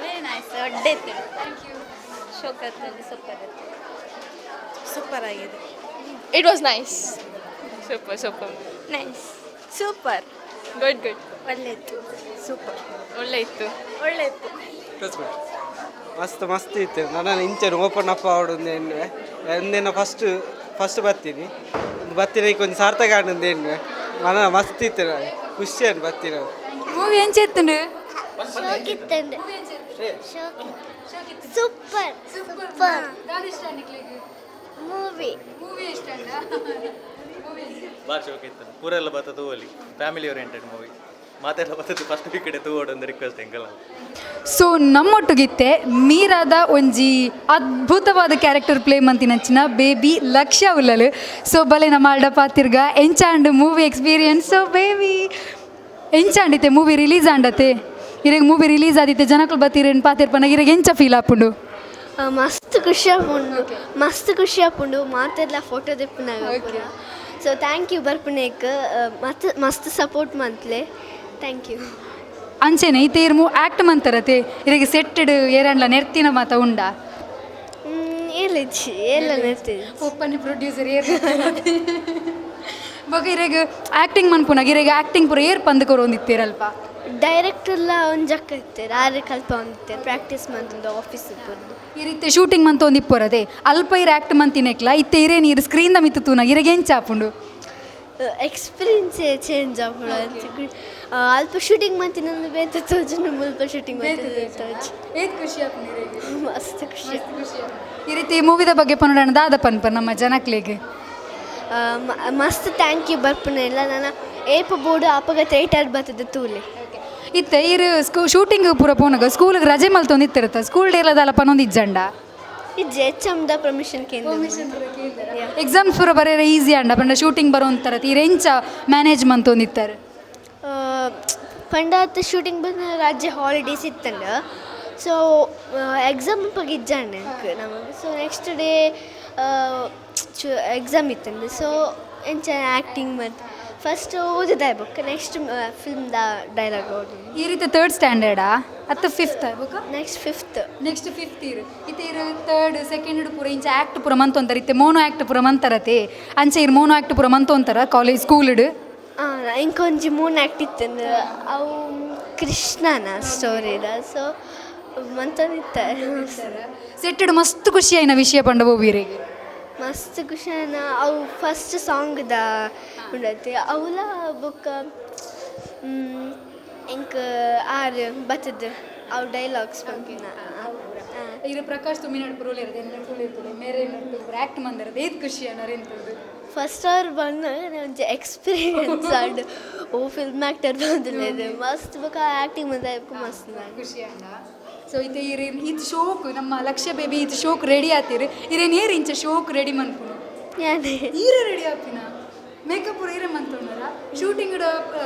very nice, ಎಡ್ಡೆ ಇತ್ತು. Thank you. ಶೋಕ್ ಆಯ್ತು, ಸೂಪರ್ ಇತ್ತು. ಸೂಪರ್ ಆಗಿದೆ. It was nice. Super super, nice, super, good good, ಒಳ್ಳೆ ಇತ್ತು. ಸೂಪರ್, ಒಳ್ಳೆ ಇತ್ತು, ಒಳ್ಳೆ ಇತ್ತು. ಮಸ್ತ್ ಮಸ್ತ್ ಇತ್ತು. ನನ್ನ ಇಂಚನ್ ಓಪನ್ ಅಪ್ ಆವಡು ಎನ್ನುವೆ ಒಂದೇನ ಫಸ್ಟ್ ಫಸ್ಟ್ ಬರ್ತೀನಿ ಬರ್ತೀನಿ ಕೊಂಚ ಸಾರ್ಥಕ ಆನಂದ ಎನ್ನುವೆ ಮನ ಮಸ್ತ್ ಇತ್ತು, ಖುಷಿಯನ್ನು ಬರ್ತೀನಿ. ಮೂವಿ ಎಂಚೆತ್ತುಂಡು? Super super movie. ಮೂವಿ ಇಷ್ಟ? ಭಾಳ ಶೋಕ್ ಇತ್ತು. ಪೂರೆಲ್ಲ ಬತ್ತ ತೂವಲಿ, ಫ್ಯಾಮಿಲಿ ಓರಿಯೆಂಟೆಡ್ ಮೂವಿ. ಮಾತೆಲ್ಲ ಬರ್ತದೆ. ಫಸ್ಟ್ ಈ ಕಡೆ ತೂವೋಡು ಒಂದು ರಿಕ್ವೆಸ್ಟ್ ಎಂಕಲ್ಲ. ಸೊ ನಮ್ಮೊಟ್ಟುಗಿತ್ತೆ ಮೀರಾದ ಒಂಜಿ ಅದ್ಭುತವಾದ ಕ್ಯಾರೆಕ್ಟರ್ ಪ್ಲೇ ಮಂತಿನಂಚಿನ ಬೇಬಿ ಲಕ್ಷ್ಯ ಉಲ್ಲಲು. ಸೊ ಬಲೆ ನಮ್ಮ ಆಲ್ಡ ಪಾತಿರ್ಗ ಎಂಚಾಂಡ್ ಮೂವಿ ಎಕ್ಸ್ಪೀರಿಯನ್ಸ್. ಸೊ ಬೇಬಿ ಎಂಚಾಂಡಿತೆ ಮೂವಿ ರಿಲೀಸ್ ಆಂಡತೆ? ಇರೆಗ್ ಮೂವಿ ರಿಲೀಸ್ ಆದಿತ್ತೆ, ಜನಕುಲು ಬತ್ತೀರೇನು ಪಾತಿರ್ಪನ, ಇರೆಗ್ ಎಂಚ ಫೀಲ್ ಆಪುಂಡು? ಮಸ್ತ್ ಖುಷಿ ಆಪುಂಡು, ಮಸ್ತ್ ಖುಷಿ ಆಪುಂಡು. ಮಾತೆಲ್ಲ ಫೋಟೋ ದೆಪ್ಪುನಾಗ. ಸೊ thank you ಬರ್ಪುನೇಕ್, ಮಸ್ತ್ ಮಸ್ತ್ ಸಪೋರ್ಟ್ ಮಂತ್ಲೆ, thank you. ಅಂಚೆನೆ ಇತ್ತೆ ಇರ್ಮು ಆ್ಯಕ್ಟ್ ಮಂತರತೆ, ಇರೆಗ್ ಸೆಟ್ಟೆಡ್ ಏರಂಡ್ಲ ನೆರ್ತಿನ ಮಾತ ಉಂಡಾ? ಏಲಿಜ್ಜಿ, ಏಲ ನೆರ್ತಿಜಿ. ಒಪ್ಪನೆ ಪ್ರೊಡ್ಯೂಸರ್ ಏರ್ ಬೊಕ ಇರೆಗ್ ಆ್ಯಕ್ಟಿಂಗ್ ಮನ್ಪುನಾಗ ಇರೆಗ್ ಆ್ಯಕ್ಟಿಂಗ್ ಪೂರ ಏರ್ ಪಂದ್ ಕೊರೊಂದಿತ್ತೀರಲ್ಪ? ಡೈರೆಕ್ಟರ್ಲ ಒಂಜಕ್ಕ ಇತ್ತೆರ್, ಆರೆ ಕಲ್ಪ ಒಂದಿತ್ತೆರ್, ಪ್ರಾಕ್ಟೀಸ್ ಮಂತೊಂದು ಆಫೀಸ್ ಇಪ್ಪೊಂದು. ಈ ರೀತಿ ಶೂಟಿಂಗ್ ಮಂತೊಂದು ಇಪ್ಪೊರದೆ ಅಲ್ಪ ಇರ್ ಆ್ಯಕ್ಟ್ ಮಂತಿನೆಕ್ಲ ಇತ್ತೆ ಇರೇ ನೀರು ಸ್ಕ್ರೀನ್ the ಮಿತ್ತು ತೂನಾಗ ಇರೆಗ್ ಎಂಚ ಆಪುಂಡು? ಎಕ್ಸ್ಪೀರಿಯನ್ಸ್ ಚೇಂಜ್ ಆಪುಂಡು. ಅಲ್ಪ ಶೂಟಿಂಗ್ ಮಂತಿನ ಬೇತೆ ತೋಜುಂಡು, ಮುಲ್ಪ ಶೂಟಿಂಗ್ ಮಂತಿನ ತೋಜು. ಏತ್ ಖುಷಿ ಆಪುಂಡು ಇರೆಗ್? ಮಸ್ತ್ ಖುಷಿ. ಈ ರೀತಿ ಮೂವಿದ ಬಗ್ಗೆ ಪನೋಡಣ ದಾದ ಪನ್ಪ ನಮ್ಮ ಜನಕ್ಲೆಗ್? ಮಸ್ತ್ thank you ಬರ್ಪುನ ಎಲ್ಲ. ನಾನು ಏಪ ಬೋರ್ಡು ಅಪಗ ಥಿಯೇಟರ್ ಬರ್ತದೆ ತೂಲೆ. ಇತ್ತೆ ಇರು ಶೂಟಿಂಗ್ ಪೂರ ಪೋನಗ ಸ್ಕೂಲ್ಗೆ ರಜೆ ಮಲ್ತೊಂದು ಇತ್ತಿರತ್ತ, ಸ್ಕೂಲ್ ಡೇಲದಾಲ ಪನೊಂದು ಇಜ್ಜಂಡ? ಇಜ್ಜಿ, ಎಚ್ ಎಮ್ದ ಪರ್ಮಿಷನ್ ಕೇಂದ್ರ. ಎಕ್ಸಾಮ್ಸ್ ಪೂರ ಬರೆಯರೆ ಈಸಿ ಅಂಡ ಪಂಡ ಶೂಟಿಂಗ್ ಬರೋಂತರ ಈ ಎಂಚ ಮ್ಯಾನೇಜ್ ಮಂತೊಂದಿತ್ತಾರೆ? ಪಂಡಾತ್ ಶೂಟಿಂಗ್ ಬಂದ ರಾಜ್ಯ ಹಾಲಿಡೇಸ್ ಇತ್ತಂಡ, ಸೊ ಎಕ್ಸಾಮ್ ಪಗ ಇಜ್ಜಂಡ ನಮಗೆ. ಸೊ ನೆಕ್ಸ್ಟ್ ಡೇ ಎಕ್ಸಾಮ್ ಇತ್ತಂಡ, ಸೊ ಎಂಚ ಆ್ಯಕ್ಟಿಂಗ್ ಮತ್ತು ಫಸ್ಟ್ ಓದಿದ ಬುಕ್, ನೆಕ್ಸ್ಟ್ ಫಿಲ್ಮ್ದ ಡೈಲಾಗ್ ಓದಿ. ಈ ರೀತಿ ಥರ್ಡ್ ಸ್ಟ್ಯಾಂಡರ್ಡಾ ಅತ್ತ fifth book? Next fifth. Next fifth ಇರು. ಇತ್ತೆ ಇರು ಥರ್ಡ್ ಸೆಕೆಂಡ್ ಪೂರ ಇಂಚ ಆ್ಯಕ್ಟ್ ಪೂರ ಮಂತೊಂತಾರೆ, ಇತ್ತೆ ಮೋನೋ ಆ್ಯಕ್ಟ್ ಪೂರ ಮಂತರತೆ ಅಂಚೆ ಇರು ಮೋನೋ ಆ್ಯಕ್ಟ್ ಪೂರ ಮಂತೊಂತಾರ ಕಾಲೇಜ್ ಸ್ಕೂಲ್ಡ್? ಇಂಕೊಂಜಿ ಮೂನ್ ಆ್ಯಕ್ಟ್ ಇತ್ತು ಅವು ಕೃಷ್ಣನ ಸ್ಟೋರಿದ, ಸೊ ಮಂತೊಂದಿತ್ತ. ಸೆಟ್ಟೆಡ್ ಮಸ್ತ್ ಖುಷಿ ಆಯ್ನ ವಿಷಯ ಪಂಡ ಬೋಬೀರಿಗೆ? ಮಸ್ತ್ ಖುಷಿಯಾನ ಅವು ಫಸ್ಟ್ ಸಾಂಗ್ದ ಉಂಡತೆ ಅವುಲ ಬೊಕ್ಕ ಎಂಕ್ ಆರ್ ಬತ್ತದ ಅವು ಡೈಲಾಗ್ಸ್ ಪನ್ಪಿನ. ಇರು ಪ್ರಕಾಶ್ ತುಮಿನಾಡ್ ಪುರೋಲ್ ಇರ್ತದೆ, ಮೇರೆ ಆ್ಯಕ್ಟ್ ಮಂದರದ ಏತ್ ಖುಷಿ ಅನ್ನ? ಫಸ್ಟ್ ಅವ್ರು ಬಂದಾಗ ಒಂಜಿ ಎಕ್ಸ್ಪೀರಿಯನ್ಸ್ ಆಂಡ್ ಓ ಫಿಲ್ಮ್ ಆ್ಯಕ್ಟರ್ ಬಂದಿಲ್ಲ ಮಸ್ತ್ ಬೊಕ ಆ್ಯಕ್ಟಿಂಗ್ ಬಂದ ಮಸ್ತ್ ಖುಷಿ ಅಂಡ. ಸೊ ಇತ್ತೆ ಇರು ಇದು ಶೋಕ್ ನಮ್ಮ ಲಕ್ಷ್ಯ ಬೇಬಿ ಇದು ಶೋಕ್ ರೆಡಿ ಆತೀರಿ, ಇರೇನು ಏರ್ ಇಂಚ ಶೋಕ್ ರೆಡಿ ಮನ್ಪುನು? ಯಾನೆ ಈರ ರೆಡಿ ಆಪಿನ? ಮೇಕಪ್ ಪೂರ ಇರೆ ಮಂತೊಂಡರ ಶೂಟಿಂಗ್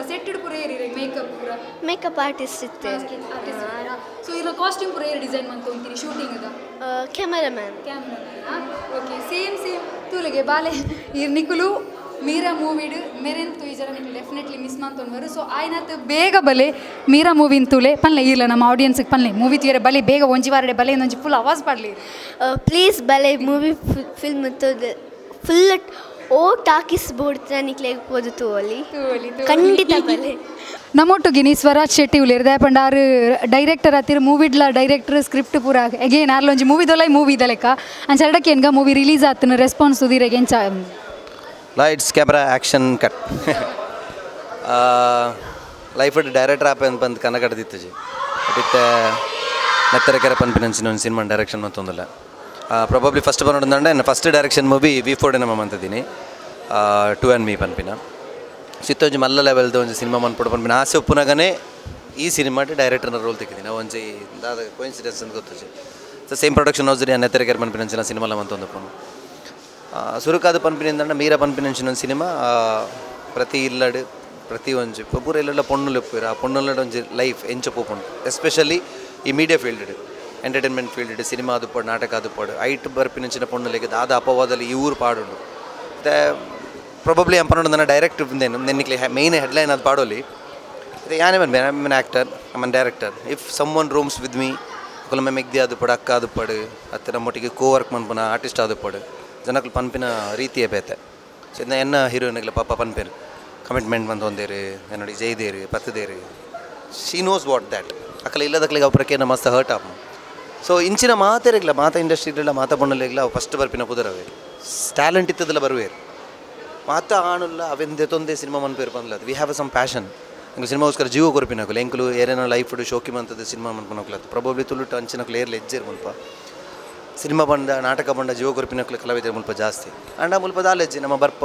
ಸೆಟ್ ಪೂರ ಏರಿ ಮೇಕಪ್ ಪೂರ? ಮೇಕಪ್ ಆರ್ಟಿಸ್ಟ್ ಇತ್ತು. ಸೊ ಇರ ಕಾಸ್ಟ್ಯೂಮ್ ಪೂರ ಏರ್ ಡಿಸೈನ್ ಮಂತೊಂತೀರಿ shooting the? Cameraman. Cameraman, okay. Same same ತೂಲೆಗೆ ಬಾಲೆ ಇರ್ ನಿಕುಲು ಮೀರಾ ಮೂವಿಡ್ ಮೆರೆನ್ ತೂಯಿಜರ ನಿಕ್ಲು ಡೆಫಿನೆಟ್ಲಿ ಮಿಸ್ ಮಂತೊಂಡ್ವರು. ಸೊ ಆಯ್ನಾತ್ ಬೇಗ ಬಲೆ, ಮೀರಾ ಮೂವಿನ್ ತೂಲೆ. ಪನ್ಲೆ ಇಲ್ಲ ನಮ್ಮ ಆಡಿಯನ್ಸ್ಗೆ ಪನ್ಲೆ, ಮೂವಿ ತೀರ ಬಲೆ ಬೇಗ, ಒಂಜಿ ವಾರಡೆ ಬಲೆ, ಒಂಜಿ ಫುಲ್ ಅವಾಜ್ ಪಾಡ್ಲಿ. ಪ್ಲೀಸ್ ಬಲೆ, ಮೂವಿ ಫಿಲ್ಮ್ ಫುಲ್ ಓ ಟಾಕೀಸ್ ಬೋರ್ಡ್ ನಿಕ್ಲೆಗ್ ಪೋದು ತೂವೊಲಿ, ಖಂಡಿತ ಬಲೆ. ನಮ್ಮೊಟ್ಟುಗಿನಿ ಸ್ವರಾಜ್ ಶೆಟ್ಟಿ ಉಲ್ಲೇರ್. ದಾಯೆ ಆರು ಡೈರೆಕ್ಟರ್ ಆತಿರ್, ಮೂವಿಡ್ಲ ಡೈರೆಕ್ಟರ್, ಸ್ಕ್ರಿಪ್ಟ್ ಪೂರ. ಅಗೇನ್ ಆರ್ಲೊಂಜಿ ಮೂವಿದೊಲೈ ಮೂವಿ ಲೆಕ್ಕ ಅಂಚ ಅಡಕ್ಕೆ ಮೂವಿ ರಿಲೀಸ್ ಆತನ ರೆಸ್ಪಾನ್ಸ್ ಸುದೀರೆಗೆ ಎಂಚ? Lights, camera, action, cut. Life director ಆಪೆ ಅಂತ ಬಂದು ಕನ್ನಡ ದಿತ್ತಜಿ. ಬಟ್ ಇತ್ತೆ ನೆತ್ತರ ಕೆರೆ ಪನ್ಪಿನಂಚಿನ ಒಂದು ಸಿನಿಮಾ ಡೈರೆಕ್ಷನ್ ಮತ್ತೊಂದಿಲ್ಲ. ಪ್ರೊಬಬ್ಲಿ ಫಸ್ಟ್ ಬರೋದಂಡ first direction movie before ನಮ್ಮ ಮಂತಿದ್ದೀನಿ ಟು ಆ್ಯಂಡ್ ಮೀ ಪನ್ಪಿನ. ಸೊ ಇತ್ತೊಂಜಿ ಮಲ್ಲ ಲೆವೆಲ್ದ ಒಂಜಿ ಸಿನಿಮಾ ಮನ್ಪೊಡು ಪನ್ಪಿನ ಆಸೆ ಉಪ್ಪುನಗನೇ ಈ ಸಿನಿಮಾಟ್ ಡೈರೆಕ್ಟರ್ನ ರೋಲ್ ತೆಕ್ಕಿದ್ದೀನಿ. ಒಂಜಿ ದಾದ ಕೋಇನ್ಸಿಡೆನ್ಸ್ ಅಂತ ಗೊತ್ತುಜಿ. ಸೊ ಸೇಮ್ ಪ್ರೊಡಕ್ಷನ್ ಹೌಸ್ ನೆತ್ತರ ಕೆರೆ ಪನ್ಪಿನಂಚಿನ ಸಿನಿಮಾಲ ಮಂತೊಂದು ಪೋನು. ಸುರುಕಾದ ಪನ್ಪಿನಿಂದ ಮೀರಾ ಪನ್ಪಿನಂಚಿನ ಒಂದು ಸಿನಿಮಾ ಪ್ರತಿ ಇಲ್ಲಡ್ ಪ್ರತಿ ಒಂಜಿ ಪೂರ ಇಲ್ಲಡ ಪೊಣ್ಣುಲು ಉಪ್ಪುವೆರ್. ಆ ಪೊಣ್ಣುಲಡ್ ಒಂಜಿ ಲೈಫ್ ಎಂಚ ಪೋಪುಂಡು, ಎಸ್ಪೆಷಲಿ ಈ media field, entertainment field, cinema ಆದುಪ್ಪಡ್, ನಾಟಕ ಆದುಪ್ಪಡ್, ಐಟ್ ಬರ್ಪಿನಂಚಿನ ಪೊಣ್ಣುಲೆಗ್ ದಾದ ಅಪವಾದಲ್ಲಿ ಈ ಊರು ಪಾಡುಂಡು. ಮತ್ತೆ ಪ್ರೊಬಬ್ಲಿ ಅಂಪನೋಡು ನನ್ನ ಡೈರೆಕ್ಟ್ ನೆನ್ನಿಕ್ಲೆ ಮೇನ್ ಹೆಡ್ಲೈನ್ ಅದು ಪಾಡೋಲಿ. ಯಾನೇ ಬನ್ಬೆ, I am actor, I am director. If someone rooms with me, ಅಕುಲು ಮೆಗ್ದಿ ಆದುಪ್ಪಡ್, ಅಕ್ಕ ಆದುಪ್ಪಡ್, ಅತ್ತೆ ನಮ್ಮೊಟ್ಟಿಗೆ ಕೋ ವರ್ಕ್ ಮನ್ಪುನ ಆರ್ಟಿಸ್ಟ್ ಆದುಪ್ಪಡ್, ಜನಕ್ಲು ಪನ್ಪಿನ ರೀತಿಯೇ ಬೇತೆ. ಸೊ ಇದನ್ನ ಎನ್ನ ಹೀರೋಯಿನ್ಗ್ಲ ಪಾಪ ಪನ್ಪೇರು, ಕಮಿಟ್ಮೆಂಟ್ ಬಂದು ಒಂದೇರು ಎನ್ನೊಡಿ ಜೈದೇರು ಪತ್ತದೇರು, she knows what that. ಅಕಲ ಇಲ್ಲದಕ್ಲಿಗೆ ಅವು ಮಸ್ತ್ ಹರ್ಟ್ ಆಪ್. ಸೊ ಇಂಚಿನ ಮಾತೆರೆಗ್ಲ ಮಾತ ಇಂಡಸ್ಟ್ರಿಗ್ಲ ಮಾತ ಬಣ್ಣಲೆಗ್ಲ ಅವು ಫಸ್ಟ್ ಬರ್ಪಿನ ಪುದರವೇ ಟ್ಯಾಲೆಂಟ್ ಇತ್ತದಲ್ಲ ಬರುವೇರು. ಮಾತ ಆಣುಲ್ಲ ಅವೆಂದೆ ತೊಂದೆ cinema ಮನ್ಪೇರು ಪನ್ಲ. We have some passion. ಎಂಕ್ ಸಿನಿಮಾಗೋಸ್ಕರ ಜೀವ ಕೊರ್ಪಿನಕುಲು ಎಂಕುಲು ಏರೇನೋ ಲೈಫ್ ಶೋಕಿ ಮಂತದ ಸಿನಿಮಾ ಮನ್ಪನಕುಲು. ಪ್ರೊಬಬ್ಲಿ ತುಳುಟು ಅಂಚಿನಕುಲು ಏರ್ಲ ಎಜ್ಜೇರು. ಮುಲ್ಪ ಸಿನಿಮಾ ಬಂಡ, ನಾಟಕ ಬಂಡ ಜೀವ ಕೊರ್ಪಿನಕುಲು ಕಲಾವಿದರು ಮುಲ್ಪ ಜಾಸ್ತಿ. ಆಂಡ ಮುಲ್ಪ ದಾಲೆಜ್ಜಿ ನಮ್ಮ ಬರ್ಪ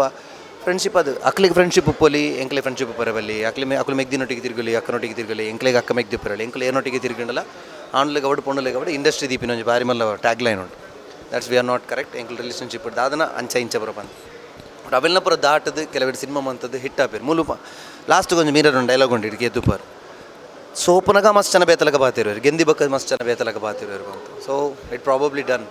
ಫ್ರೆಂಡ್ಶಿಪ್ ಅದು ಅಕ್ಲಿಗೆ ಫ್ರೆಂಡ್ಶಿಪ್ ಉಪ್ಪೊಲಿ, ಎಂಕ್ಲೆ ಫ್ರೆಂಡ್ಶಿಪ್ ಉಪ್ಪರೆ ಬಲ್ಲಿ. ಅಕ್ಲಿ ಮೇ ಅಕ್ಲು ಮೆಗ್ದಿನೊಟ್ಟಿಗೆ ತಿರುಗಲಿ, ಅಕ್ಕನೊಟ್ಟಿಗೆ ತಿರುಗಲಿ, ಎಂಕ್ಲೆಗೆ ಅಕ್ಕ ಮೆಗ್ದಿ ಉಪ್ಪರಲಿ, ಎಂಕ್ಲೆ ಏನೊಟ್ಟಿಗೆ ತಿರುಗಂಡಲ ಆಣ್ಲೆಗೆ ಅವಡು ಪೊಣ್ಣುಲೆಗೆ ಅವಡು ಇಂಡಸ್ಟ್ರಿ ದೀಪಿನ ಒಂಜಿ ಬಾರಿ ಮಲ್ಲ ಟ್ಯಾಗ್ ಲೈನ್ ಉಂಟು. That's we are not correct. ಎಂಕ್ಲೆ ರಿಲೇಷನ್ಶಿಪ್ ದಾದನ ಅಂಚ ಇಂಚ ಬರಪಂದು. ಬಟ್ ಅವೆಲ್ಲ ಪೂರ ದಾಟದು ಕೆಲವೆರಡು ಸಿನಿಮಾ ಮಂತದ್ದು ಹಿಟ್ ಆಪೇರು. ಮೂಲು ಲಾಸ್ಟ್ ಕೊಂಚ ಮೀರರ್ ಒಂದು ಡೈಲಾಗ್ ಉಂಟು ಇಡ್ಕೆ ಎದ್ದುಪಾರು ಸೋಪನಗ ಮಸ್ತ್ ಜನ ಬೇತಲಕ ಬಾತಿರುವರು, ಗೆಂದಿ ಬಕ್ಕ ಮಸ್ತ್ ಜನ ಬೇತಲಕ ಬಾತಿರುವರು ಬಂತು. So it probably done.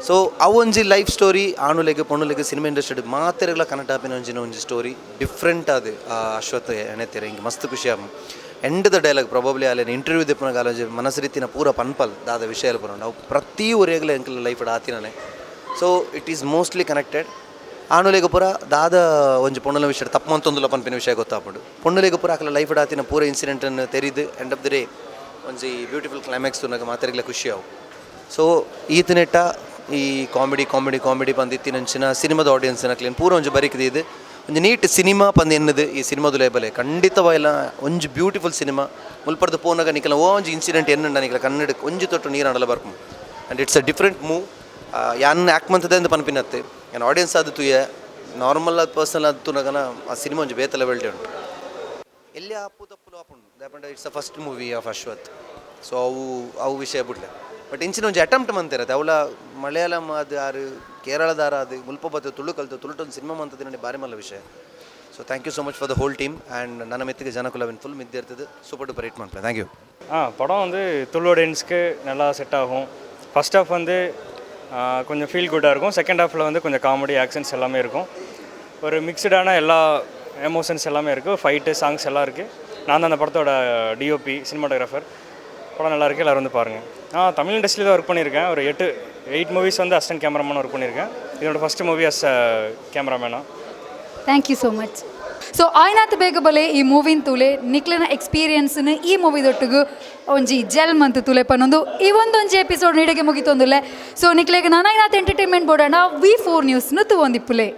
So ಅವು ಒಂಜಿ ಲೈಫ್ ಸ್ಟೋರಿ ಆಣುಲೆಗ್ ಪೊಣ್ಣುಲೆಗ್ ಸಿನಿಮಾ ಇಂಡಸ್ಟ್ರಿ ಮಾತೆರೆಗ್ಲ ಕನೆಕ್ಟ್ ಆಪಿನ ಒಂಜಿನ ಒಂಜಿ ಸ್ಟೋರಿ ಡಿಫ್ರೆಂಟ್ ಅದು. ಅಶ್ವತ್ಥ ಎಣೆತೀರ ಹಿಂಗೆ ಮಸ್ತ್ ಖುಷಿ ಆಪು. ಎಂಡ್ ದ ಡೈಲಾಗ್ ಪ್ರೊಬಬ್ಲಿ ಅಲ್ಲೇನು ಇಂಟರ್ವ್ಯೂ ದೆಪ್ಪುನಗ ಆಲೋಚನೆ ಮನಸ್ಸು ರೀತಿನ ಪೂರ ಪನ್ಪಲ್ ದಾದ ವಿಷಯ ಪೂರ ನಾವು ಪ್ರತಿ ಒರಿಯಗ್ಲ ಎಂಕಲ್ ಲೈಫ್ ಆತಿನನೆ. So it is mostly connected. ಆಣುಲೆಗ್ ಪೂರ ದಾದ ಒಂಜಿ ಪೊಣ್ಣುಲ ವಿಷಯ ತಪ್ಪು ಮಂತೊಂದುಲ ಪನ್ಪಿನ ವಿಷಯ ಗೊತ್ತಾಪುಂಡು. ಪೊಣ್ಣುಲೆಗ್ ಪೂರ ಅಕಲ ಲೈಫ್ ಆತಿನ ಪೂರ ಇನ್ಸಿಡೆಂಟನ್ನು ತೆರಿದು ಎಂಡ್ ಆಫ್ the day ಒಂಜಿ ಬ್ಯೂಟಿಫುಲ್ ಕ್ಲೈಮ್ಯಾಕ್ಸ್ ತೂನಗ ಮಾತೆರೆಗ್ಲ ಖುಷಿ ಆವು. ಸೊ ಈತನೆಟ್ಟ ಈ ಕಾಮಿಡಿ ಕಾಮಿಡಿ ಕಾಮಿಡಿ ಪಂದ್ ಇತ್ತಿನಂಚಿನ ಸಿನಿಮಾದ ಆಡಿಯನ್ಸ್ ಕ್ಲೀನ್ ಪೂರ ಒಂಜಿ ಬರಿಕದ ಇದು ಒಂಜಿ ನೀಟ್ ಸಿನಿಮಾ ಪಂದ್ ಎನ್ನದು. ಈ ಸಿನಿಮಾದ ಲೇಬಲೆ ಖಂಡಿತವಾಯಿಲ ಒಂಜಿ ಬ್ಯೂಟಿಫುಲ್ ಸಿನಿಮಾ. ಮುಲ್ಪರ್ದು ಪೋನಾಗ ನಿಕಲ ಓ ಒಂಜಿ ಇನ್ಸಿಡೆಂಟ್ ಎನ್ನುಂಡ ನಿಕಲ ಕನ್ನಡ ಒಂಜಿ ತೊಟ್ಟು ನೀರಾಡಲ ಬರ್ಪು. And it's a different move. ಯಾನ್ ಆ್ಯಕ್ಟ್ ಮಂತದೆ ಅಂದ್ ಪನ್ಪಿನತ್ತೆ ಯಾನ್ ಆಡಿಯನ್ಸ್ ಅದು ತೂಯ ನಾರ್ಮಲ್ ಆದ ಪರ್ಸನಲ್ ಆದ ತೂನಗನ ಆ ಸಿನಿಮಾ ಒಂಜಿ ಬೇತೆ ಲೆವೆಲ್ ಉಂಟು. ಎಲ್ಲಿ ಆಪು ತಪ್ಪುಲು ಆಪುಂಡು ದಾಪಂಡ it's a first movie of Ashwath. So ಅವು ಅವು ವಿಷಯ ಬುಡ್ಲೆ. ಬಟ್ ಇಂಚಿನ ಒಂಜಿ ಅಟೆಂಪ್ಟ್ ಮಂತಿರತ್ತೆ ಅವಳ ಮಲಯಾಳಂ ಅದು ಆರು ಕೇರಳದಾರ ಅದು ಮುಲ್ಪ ಬತ್ತು ತುಳು ಕಲ್ತು ತುಳುಟೊಂದು ಸಿನಿಮಾ ಮಂತದ ನೋಡಿ ಭಾರಿ ಮಲ್ಲ ವಿಷಯ. So thank you so much for the whole team and ನನ್ನ ಮೆತ್ತಿಗೆ ಜನಕುಲವಿನ ಫುಲ್ ಮಿದ್ದೆ ಇರ್ತದೆ. ಸೂಪರ್ ಡೂಪರ್ ಹಿಟ್ ಮಾಡ್ತಾರೆ. Thank you. படம் வந்து துளு ஆடியன்ஸ்க்கு நல்லா செட் ஆகும். ஃபஸ்ட் ஹாஃப் வந்து கொஞ்சம் ஃபீல் குட்டாக இருக்கும். செகண்ட் ஹாஃபில் வந்து கொஞ்சம் காமெடி, ஆக்ஷன்ஸ் எல்லாமே இருக்கும். ஒரு மிக்சடான எல்லா எமோஷன்ஸ் எல்லாமே இருக்குது. ஃபைட்டு, சாங்ஸ் எல்லாம் இருக்குது. நான் தான் அந்த படத்தோட டிஓபி, சினிமாட்டோகிராஃபர். படம் நல்லா இருக்குது, எல்லோரும் வந்து பாருங்கள். நான் தமிழ் இண்டஸ்ட்ரியில் தான் ஒர்க் பண்ணியிருக்கேன். ஒரு 8 மூவிஸ் வந்து அசிஸ்டன்ட் கேமராமேன் ஒர்க் பண்ணியிருக்கேன். இதோட ஃபஸ்ட்டு மூவி அஸ் கேமராமேனாக. Thank you so much. So ಆಯ್ನಾತ್ ಬೇಗ ಬಲೆ ಈ ಮೂವಿನ ತೂಲೆ, ನಿಕ್ಲೆನ ಎಕ್ಸ್ಪೀರಿಯನ್ಸ್ನ ಈ ಮೂವಿದೊಟ್ಟಿಗೂ ಒಂಜಿ ಜೆಲ್ ಮಂತ್ ತೂಲೆ ಪನ್ನೊಂದು ಈ ಒಂದೊಂಜಿ ಎಪಿಸೋಡ್ ನೀಡಿಗೆ ಮುಗಿತೊಂದುಲ್ಲೆ. ಸೊ ನಿಕ್ಲೆಗ್ ನಾನಾಯ್ನಾಥ್ ಎಂಟರ್ಟೈನ್ಮೆಂಟ್ ಬೋರ್ಡಣ್ಣ ವಿ ಫೋರ್ ನ್ಯೂಸ್ನು ತೂವೊಂದಿಪ್ಪುಲೆ.